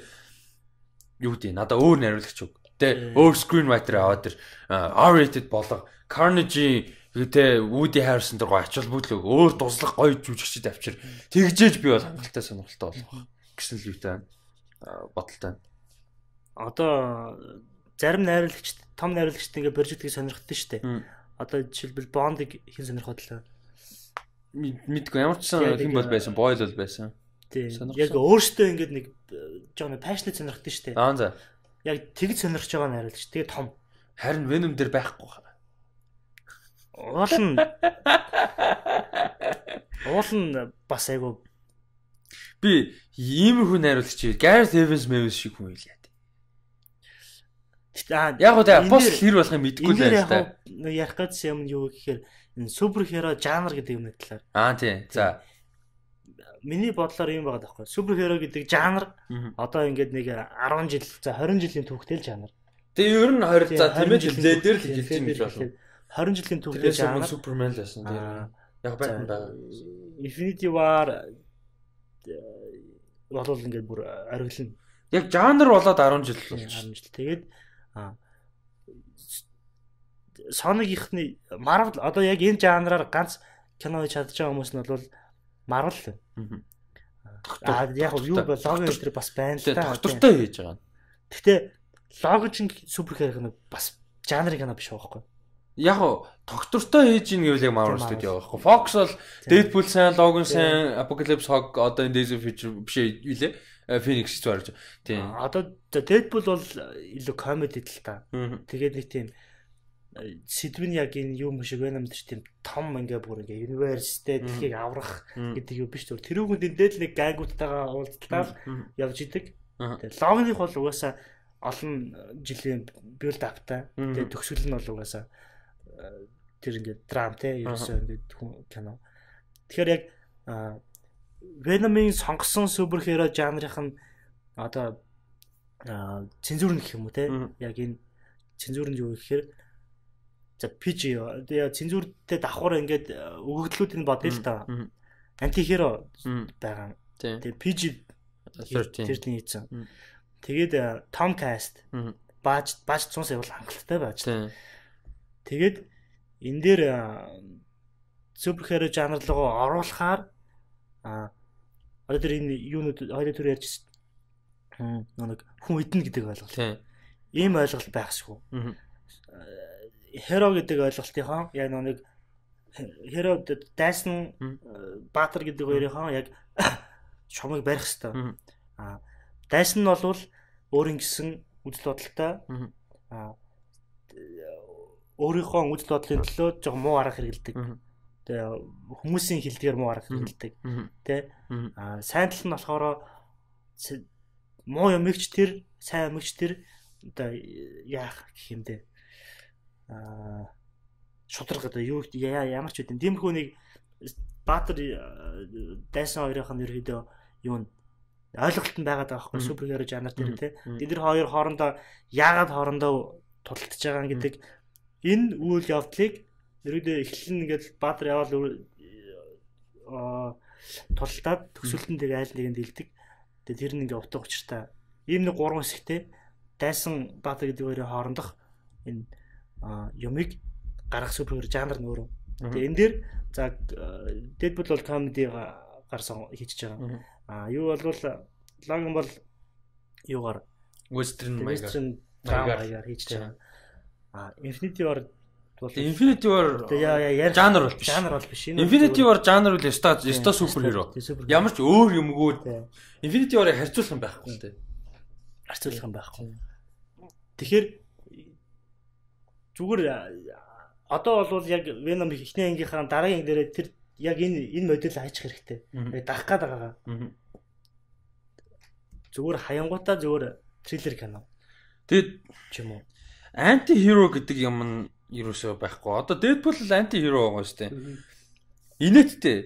юу гэдэг надад өөр найруулагч үг. Тэ өөр screenwriter аваад тэр R-rated болго Carnage тэ Woody Harrelson дээр гоё ач холбогдол өөр дуслах гоё жүжигчд авчир. Тэгжээж би бол хангалттай сонирхолтой болох гэсэн л юутай бодолтой. Одоо зарим найруулагчд том найруулагчд ингээ боржигдгийг сонирхдаг шүү дээ. Одоо жишээлбэл Бондыг хэн сонирхоод лээ? Мэдгүй ямар ч сан хэн бол байсан, Бойл бол байсан. Тийм. Яг өөртөө ингээд нэг жоон passionate сонирхдаг шүү дээ. Аа за. Яг тэгж сонирхож байгаа найруулагч. Тэгээ том. Харин Venom дээр байхгүй хаа. Уул нь бас айгу би иймэрхүү найруулагч Gareth Evans Mavis шиг хүн байлаа. Яг гоо тэ Apostle хэр болохыг мэдэхгүй л байна л та. Ярих гэсэн юм юу гэхээр энэ суперхеро жанр гэдэг юмны талаар. Аа тий. За. Миний бодлоор юм байгаа даахгүй. Суперхеро гэдэг жанр одоо ингээд нэг 10 жил за 20 жилийн түүхтэй л жанр. Тэгээ ер нь 20 за тийм ээ жилээ дээр л хэлж юм гэж болно. 20 жилийн түүхтэй жанр. Супермен л байсан тийм. Яг Batman байгаа. Infinity War болвол ингээд бүр ориглоно. Яг жанр болоод 10 жил болж. 10 жил. Тэгээд Sony-гийнхны Marvel одоо яг энэ жанраар ганц кино хийж чадж байгаа хүмүүс нь бол Marvel. Аа яг юу бэ Logan энэ бас байна л та. Доктортой хийж байгаа. Гэхдээ Logan чинь суперхеро кино бас жанрын кино биш байхгүй. Яг доктортой хийж ийн гэвэл яг Marvel Studio байгаа байхгүй. Fox бол Deadpool сайн, Logan сайн, Apocalypse Hog одоо энэ Days of Future биш үү лээ. Phoenix ч барьж. Тийм. Одоо Deadpool бол илүү комеди л та. Тэгээд нэг тийм сэдв нь яг энэ юм шиг Venom дээр тийм том ингээ бүр ингээ universe-тэй дэлхийг аврах гэдэг юм биш зүгээр. Тэрүүгэн дэндээ л нэг гангуудтайгаа уулзталаа явж идэг. Тэгээд Logan-ых бол угаасаа олон жилийн build up-тай. Тэгээд төгсгөл нь бол угаасаа тэр ингээ драм те ерөөсөө ингээ кино. Тэгэхээр яг Venom-ийн сонгосон суперхеро жанрынх нь одоо цензуур нь гэх юм уу те яг энэ цензуур нь юу гэхээр за PG цензууртэй давхар ингээд өгөгдлүүдийг бодъё л та. Антихеро байгаа. Тэгээ PG 13 хийсэн. Тэгээд Tom Cast бааж 100 сая бол хангалттай бааж. Тэгээд энэ дээр суперхеро жанр руу оруулахаар одоо тэр энэ юунууд хоёул түр ярьж нэг хүн идэнэ гэдэг ойлголт. Ийм ойлголт байхсгүй. Херо гэдэг ойлголтынхоо яг нэг Hero дайсан Баатар гэдэг хоёрынхоо яг шумыг барих хэвээр. Аа дайсан нь бол өөрийн гэсэн үзэл бодолтой. Аа өөрийнхөө үзэл бодлын төлөө жоохон муу арга хэрэгэлдэг. Тэгээ хүмүүсийн хилдгээр муу арга хэрэгэлдэг. Тэ? Аа сайн тал нь болохоор муу юмэгч тэр, сайн юмэгч тэр одоо яах гэх юм бэ? Аа шудраг одоо юу ямар ч үгүй. Тиймэрхүү нэг Баатар дайсан хоёрын нь ерөөдөө юу н ойлголт нь байгаад байгаа байхгүй суперхеро жанр дээр те. Тэд нар хоёр хоорондоо яагаад хоорондоо тулалдаж байгаа гэдэг энэ үйл явдлыг ерөөдөө эхлэл нь ингээд Баатар яваал тулалдаад төгсөлтөн тэгээ айл нэгэнд илдэг. Тэгээ тэр нь ингээд утга учиртай. Ийм нэг гурван хэсэгтэй дайсан Баатар гэдэг хоёрын хоорондох энэ юмыг гаргах суперхеро жанр нь өөрөө. Тэгээ энэ дээр за Deadpool бол comedy гарсан хийчихэж байгаа. Аа юу болвол Logan бол юугаар western маягаар хийчихэж байгаа. Аа Infinity War бол Infinity War жанр бол биш. Жанр бол биш. Infinity War жанр бол ёстой суперхеро. Ямар ч өөр юмгүй. Infinity War-ыг харьцуулах юм байхгүй л дээ. Харьцуулах юм байхгүй. Тэгэхээр зүгээр одоо бол яг Venom эхний ангийнхаа дараагийн анги дээрээ тэр яг энэ модель хайчих хэрэгтэй. Яг дагах гээд байгаа. Зүгээр хаянгуудаа зүгээр триллер кино. Тэгээд ч юм уу. Анти хиро гэдэг юм нь ерөөсөө байхгүй. Одоо Deadpool л анти хиро байгаа шүү дээ. Инээдтэй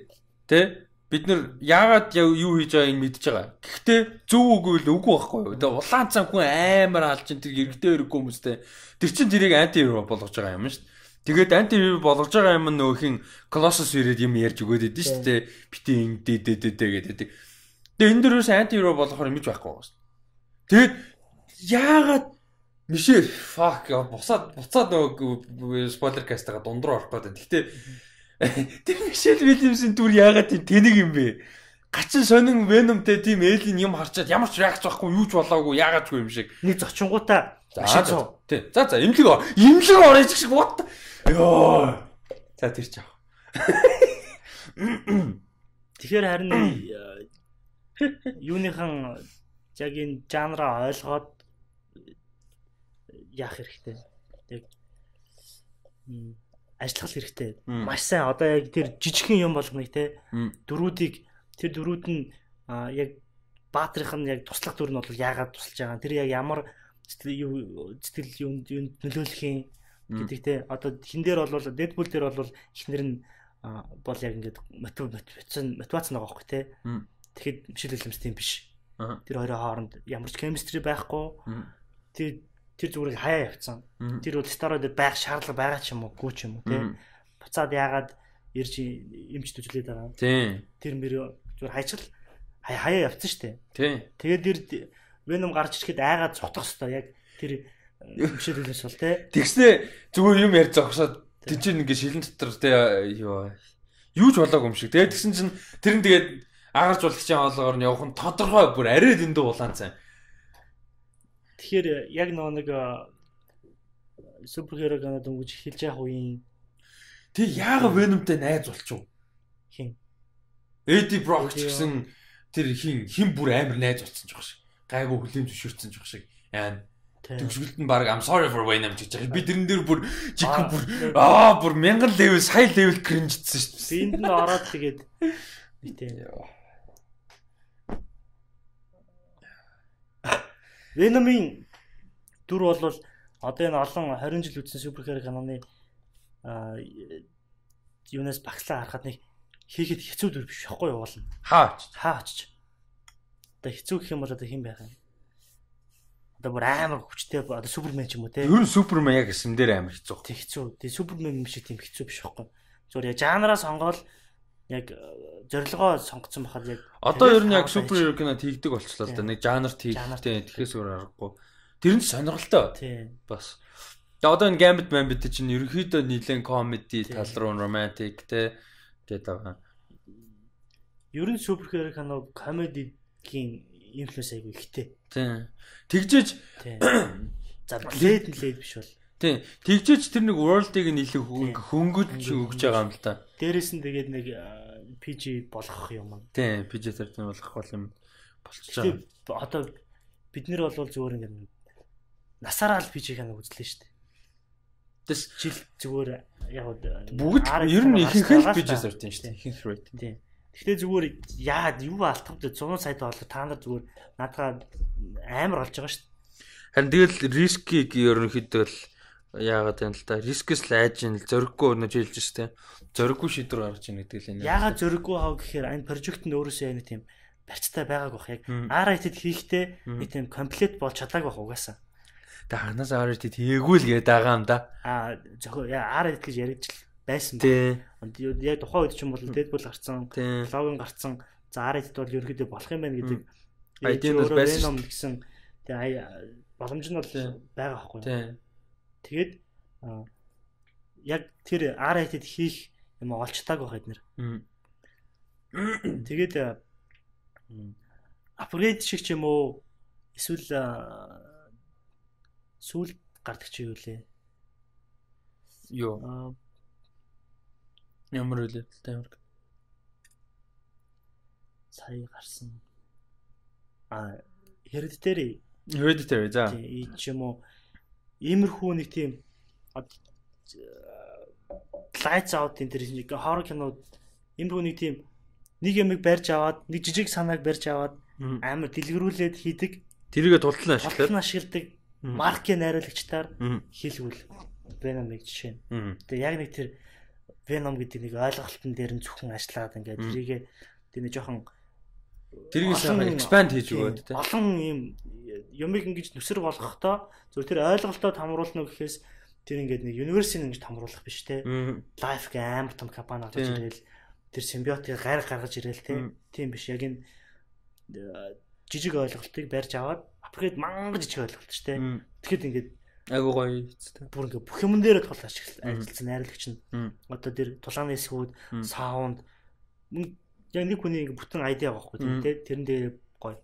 тэ бид нар яагаад юу хийж байгааг мэдж байгаа. Гэхдээ зөв үгүй л үгүй байхгүй юу. Тэгээ улаан цан хүн амар алж ин тэр иргэдээ өргөхгүй хүмүүстэй. Тэр чин тэрийг анти хиро болгож байгаа юм шүү дээ. Тэгээд анти хиро болгож байгаа юм нь нөөхин Colossus ирээд юм ярьж өгөөд идэв шүү дээ. Битэн ин дэ дэ дэ гэдэг. Тэгээ энэ дөрөөс анти хиро болгохоор юмж байхгүй байгаа шүү. Тэгээд яагаад Мишель fuck буцаад нөгөө спойлер кастагаа дунд руу орох гээд байна. Гэхдээ тэр Мишель Уильямсын дүр яагаад тийм тэнэг юм бэ? Гачин сонин Venom-тэй тийм alien юм харчаад ямар ч реакц байхгүй юу ч болоогүй яагаад ч юм шиг. Нэг зочингуудаа машин цуу. Тий. За за имлэг орё гэх шиг what? Йоо. За тэр ч яах. Тэгэхээр харин юуныхан яг энэ жанраа ойлгоод яах хэрэгтэй. Яг ажиллах хэрэгтэй. Маш сайн одоо яг тэр жижигхэн юм болгоныг те дөрүүдийг тэр дөрүүд нь яг баатрих нь яг туслах дүр нь бол яагаад тусалж байгаа юм. Тэр яг ямар сэтгэл сэтгэл юунд нөлөөлөх юм гэдэг те. Одоо хин дээр бол Deadpool дээр бол эхнэр нь бол яг ингээд мотивац байгаа байхгүй те. Тэгэхэд Мишель Уильямс тийм биш. Тэр хоёрын хооронд ямар ч chemistry байхгүй. Тэр зүгээр хаяа явцсан. Тэр бол стероид байх шаардлага байгаа ч юм уу, гүү ч юм уу те. Буцаад яагаад ирж эмч төжлээд байгаа. Тийм. Тэр мөр зүгээр хайчил хаяа явцсан шүү дээ. Тийм. Тэгээд тэр Venom гарч ирэхэд айгаад цутах хэвээр яг тэр Мишель Уильямс бол те. Тэгснэ зүгээр юм ярьж зогсоод тэр чинь ингээ шилэн дотор те юу ч болоогүй юм шиг. Тэгээд тэгсэн чинь тэр нь тэгээд агарч болгочийн хоолоогоор нь явах нь тодорхой бүр арай дэндүү улаан цай. Тэгэхээр яг нөгөө нэг суперхеро кино дөнгөж эхэлж явах үеийн тэг яагаад Venom-тэй найз болчих вэ? Хин Eddie Brock ч гэсэн тэр хин бүр амар найз болсон ч байх шиг. Гайгүй хүлээн зөвшөөрсөн ч байх шиг. Яа төгсгөлд нь баг I'm sorry for Venom гэж байгаа. Би тэрэн дээр бүр жиг бүр бүр 1000 level сая level cringe-дсэн шүү дээ. Энд нь ороод тэгээд нэг тийм Venom-ийн дүр бол одоо энэ олон 20 жил үзсэн суперхеро киноны юунаас багслаа харахад нэг хийхэд хэцүү дүр биш байхгүй юу уулна. Хаа очиж. Одоо хэцүү гэх юм бол одоо хэн байх юм? Одоо бүр амар хүчтэй одоо Супермен ч юм уу те. Ер нь Супермен яг эсэм дээр амар хэцүү. Тэг хэцүү. Тэг Супермен юм шиг тийм хэцүү биш байхгүй. Зүгээр яг жанраа сонгоол яг зорилгоо сонгоцсон байхад яг одоо ер нь яг суперхеро кино хийгдэг болчихлоо л да. Нэг жанр хийгтэй тэгэхээс өөр аргагүй. Тэр нь сонирхолтой. Тийм. Бас. Тэгээ одоо энэ Gambit Mambit чинь ерөнхийдөө нэлээд комеди тал руу романтик те тэгээд байгаа. Ер нь суперхеро кино комедигийн инфлюенс айгүй ихтэй. Тийм. Тэгжээж за Blade биш бол. Тийм. Тэгжээч тэр нэг world-ыг нь илүү хөнгөж өгч байгаа юм л та. Дээрээс нь тэгээд нэг PG болгох юм. Тийм, PG-13 болгох бол юм болчихж байгаа. Одоо бид нэр бол зүгээр ингээд насаараа л PG кино үзлээ шүү дээ. Тэс жил зүгээр яг бүгд ер нь ихэнх л PG-13 шүү дээ. Ихэнх rating. Тийм. Гэхдээ зүгээр яа юу алдах вэ? 100 сая доллар та нар зүгээр наадгаа амар олж байгаа шүү дээ. Харин тэгэл рискийг ерөнхийдөө л яагаад юм л та рискээс л айж ин л зориггүй өнөж хэлж штэ. Зориггүй шийдвэр гаргаж ийн гэдэг л энэ. Яагаад зориггүй хав гэхээр энэ прожект нь өөрөөсөө яг нэг тийм барьцтай байгааг бах. Яг R-rated хийхдээ нэг тийм комплект болж чадаагүй бах угаасаа. Тэг ханаас R-rated хийгээгүй л гээд байгаа юм да. Аа зохио R-rated гэж яригдж байсан баг. Яг тухайн үед ч юм бол Deadpool гарцсан, Logan гарцсан. За R-rated бол ерөнхийдөө болох юм байна гэдэг idea нь бол байсан гэсэн. Тэгээ боломж нь бол байгаа байхгүй. Тэгээд яг тэр R-rated хийх юм олч чадаагүй байх эднэр. Тэгээд upgrade шиг ч юм уу эсвэл сүүл гардаг чи юу лээ? Юу? Ямар үлээ? Амар. Сая гарсан. Аа, Hereditary. Hereditary за. Тийм ч юм уу иймэрхүү нэг тийм Lights Out энэ тэр нэг хоррор кино иймэрхүү нэг тийм нэг юмыг барьж аваад нэг жижиг санааг барьж аваад амар дэлгэрүүлээд хийдэг. Тэрийгэ тултлан ашигладаг. Тултлан ашигладаг маркийн найруулагчдаар хийлгүүл Venom-ыг жишээ нь. Тэгээ яг нэг тэр Venom гэдэг нэг ойлголтын дээр нь зөвхөн ажиллаад ингээд тэрийгэ тэр нэг жоохон тэрийг сайхан expand хийж өгөөд тийм. Олон юм юмыг ингэж нүсэр болгохдоо зөв тэр ойлголтоо томруулна гэхээс тэр ингээд нэг universe-ийг ингэж томруулах биш те. Life гэх амар том компани гаргаж ирээл тэр симбиотыг гайр гаргаж ирээл те. Тийм биш. Яг энэ жижиг ойлголтыг барьж аваад апгрейд мангар жижиг ойлголт ш те. Тэгэхэд ингээд айгуу гоё хэвчтэй. Бүр ингээд бүх юмн дээр тул ажилласан найруулагч нь. Одоо тэр тулааны хэсгүүд, саунд яг нэг хүний ингээд бүтэн айдиа байгаа байхгүй те. Тэрэн дээр гоё.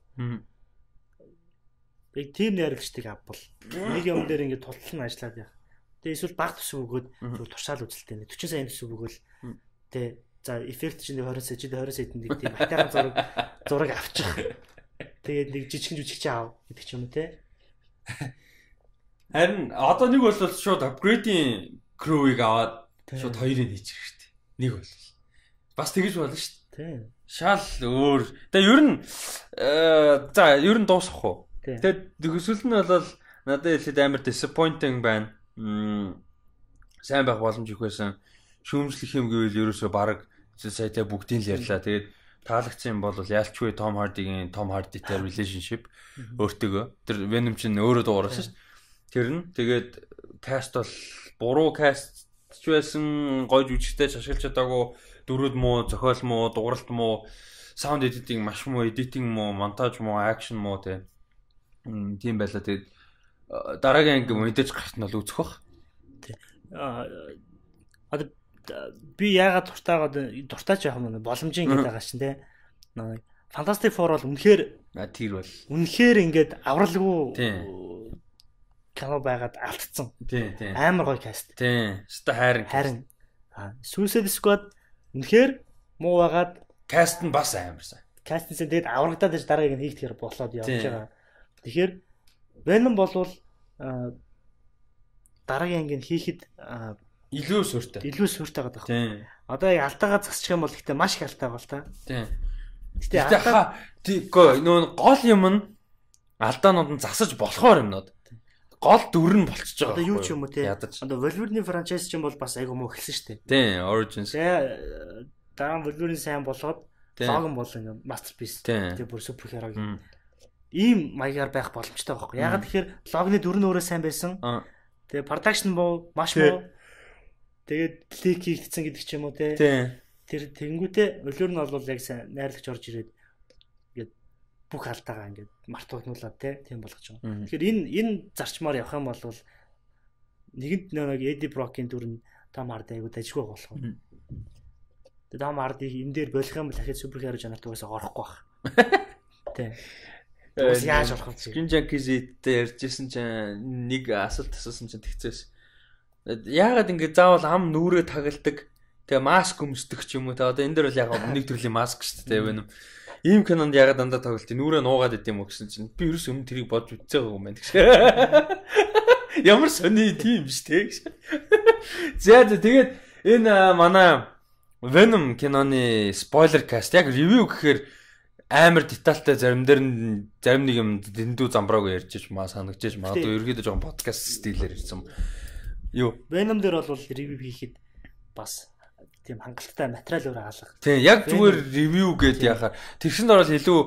Яг тийм найруулагчдыг авбал нэг юм дээр ингээд тултлан ажиллаад байх. Тэгээ эсвэл баг төсөв өгөөд зүгээр туршаал үзэлтэй 40 сая төсөв өгөөл тэ за эффект чинь 20 сая чи 20 саяд нэг тийм хатайхан зураг авчих. Тэгээд нэг жижигэн жүжигч аав гэдэг ч юм уу те. Харин одоо нэг бол шууд апгрейдийн crew-ыг аваад шууд хоёрыг хийчих хэрэгтэй. Нэг бол бас тэгэж болно шүү дээ. Тийм. Шал өөр. Тэгээ ер нь за ер нь дуусах уу? Тэгээд төсөл нь бол надад хэлэхэд амар disappointing байна. Сайн байх боломж их байсан. Шүүмжлэх юм гэвэл ерөөсөө баг саятай бүгдийг л ярьлаа. Тэгээд таалагдсан юм бол яалчгүй Том Хардигийн Том Хардитай relationship өөртөөгөө. Тэр Venom чинь өөрөө дуурайсан шүү дээ. Тэр нь тэгээд cast бол буруу cast ч байсан, гоё жүжигтэй ч ашиглаж чадаагүй, дүрүүд муу, зохиол муу, дууралт муу, sound editing маш муу, editing муу, монтаж муу, action муу те. Тийм байлаа. Тэгээд дараагийн анги мэдээж гарт нь бол үзэх бах. Тий. Одоо би яагаад дуртайгаад дуртайч яах юм бэ? Боломжийн гэдэг байгаа чинь те. Fantastic Four бол үнэхээр тэр бол үнэхээр ингээд авралгүй кино байгаад алдсан. Тий, тий. Амар гоё каст. Тий. Өстой хайрын. Харин. Suicide Squad үнэхээр муу байгаад каст нь бас амар сайн. Каст нь тэгээд аврагдаад иж дараагийг нь хийх болоод явж байгаа. Тэгэхээр Venom болвол дараагийн анги нь хийхэд илүү сүртэй. Илүү сүртэй байгаа байхгүй. Одоо яг алдаагаа засчих юм бол гэхдээ маш их алдаа бол та. Тийм. Гэтэ алдаа тийггүй нөө гол юм нь алдаанууд нь засаж болохоор юмнууд. Гол дүр нь болчихж байгаа. Одоо юу ч юм уу те. Одоо Wolverine франчайз ч юм бол бас айгу муу эхэлсэн шүү дээ. Тийм, Origins. Тэгээ дараа нь Wolverine сайн болгоод Logan бол ингээ masterpiece. Тэгээ бүр супер херо гэх. Ийм маягаар байх боломжтой байхгүй. Ягаад тэгэхээр Logan-ы дүр нь өөрөө сайн байсан. Тэгээ production муу, маш муу. Тэгээд лик хийгдсэн гэдэг ч юм уу те. Тэр тэгэнгүүтээ Wolverine бол яг сайн найрлагч орж ирээд ингээд бүх алдаагаа ингээд мартагдуулаад те тийм болгож байгаа. Тэгэхээр энэ зарчмаар явах юм бол нэгэнт нэг Eddie Brock-ийн дүр нь Том Hardy айгуу дажгүй болох. Тэгээ Том Hardy-г энэ дээр болох юм бол дахиад супер херо жанрт угаасаа орохгүй байх. Тэ. Уус яаж орох вэ? Screen Junkies-тэй ярьжсэн чинь нэг асуулт асуусан чинь тэгцээс. Яагаад ингэ заавал ам нүрээ тагалдаг, тэгээ маск өмсдөг ч юм уу те. Одоо энэ дэр бол яг нэг төрлийн маск шүү дээ Venom. Ийм кинонд ягаад дандаа тоглолт нүрээ нуугаад идэм юм гэсэн чинь би ерөөс өмнө тэрийг бодж үзээгүй юм байна гэж. Ямар сони тийм биш те гэж. За тэгээд энэ манай Venom киноны spoiler cast яг review гэхээр амар детальтай зарим дээр нь зарим нэг юм дэндүү замбраагүй ярьж ич маа санагдаж магадгүй ерөөдөө жоохон подкаст стилээр ирсэн. Юу? Venom дээр бол review хийхэд бас тийм хангалттай материал өөр хаалга. Тийм, яг зүгээр review гээд яхаа. Тэгсэн дээр бол илүү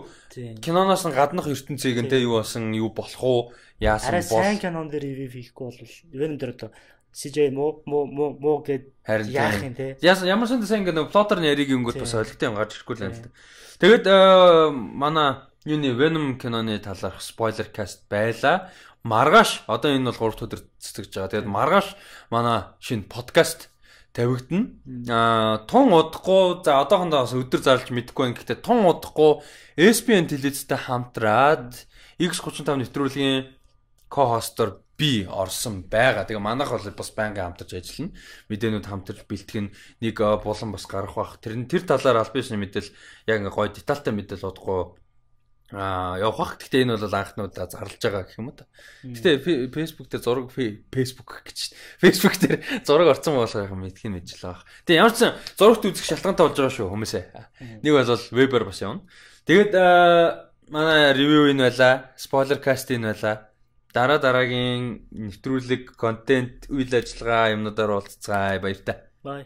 киноноос нь гаднах ертөнцийг нь те юу болсон, юу болох уу, яасан бол. Сайн кинон дээр review хийхгүй бол Venom дээр одоо CJ муу муу муу муу гэд яах юм те. Яасан ямар ч сайн ингэ плотер нь яриг өнгөт бас ойлгохтой юм гарч ирэхгүй л юм л та. Тэгэд манай юуны Venom киноны талаарх spoiler cast байлаа. Маргааш одоо энэ бол 3 дахь өдөр цэцгэж байгаа. Тэгээд маргааш манай шинэ подкаст тавигдана. Аа тун удахгүй за одоохондоо бас өдөр зарлж мэдэхгүй байна. Гэхдээ тун удахгүй SPN телевизтэй хамтраад X35 нэвтрүүлгийн co-host-оор би орсон байгаа. Тэгээ манайх бол бас байнгын хамтарч ажиллана. Мэдээнүүд хамтарч бэлтгэн нэг булан бас гарах бах. Тэр нь тэр талаар аль бишний мэдээлэл яг ингээ гоё детальтай мэдээлэл удахгүй явах бах. Гэхдээ энэ бол анхны удаа зарлж байгаа гэх юм уу та. Гэтэ Facebook дээр зураг Facebook гэж. Facebook дээр зураг орсон болохоор яг мэдх нь мэдж л байгаа. Тэгээ ямар ч сан зурагт үзэх шалтгаантай болж байгаа шүү хүмүүсээ. Нэг бол вебээр бас явна. Тэгээд манай review энэ байла, spoiler cast энэ байла. Дараа дараагийн нэвтрүүлэг, контент, үйл ажиллагаа юмнуудаар уулзцгаая. Баяртай. Bye.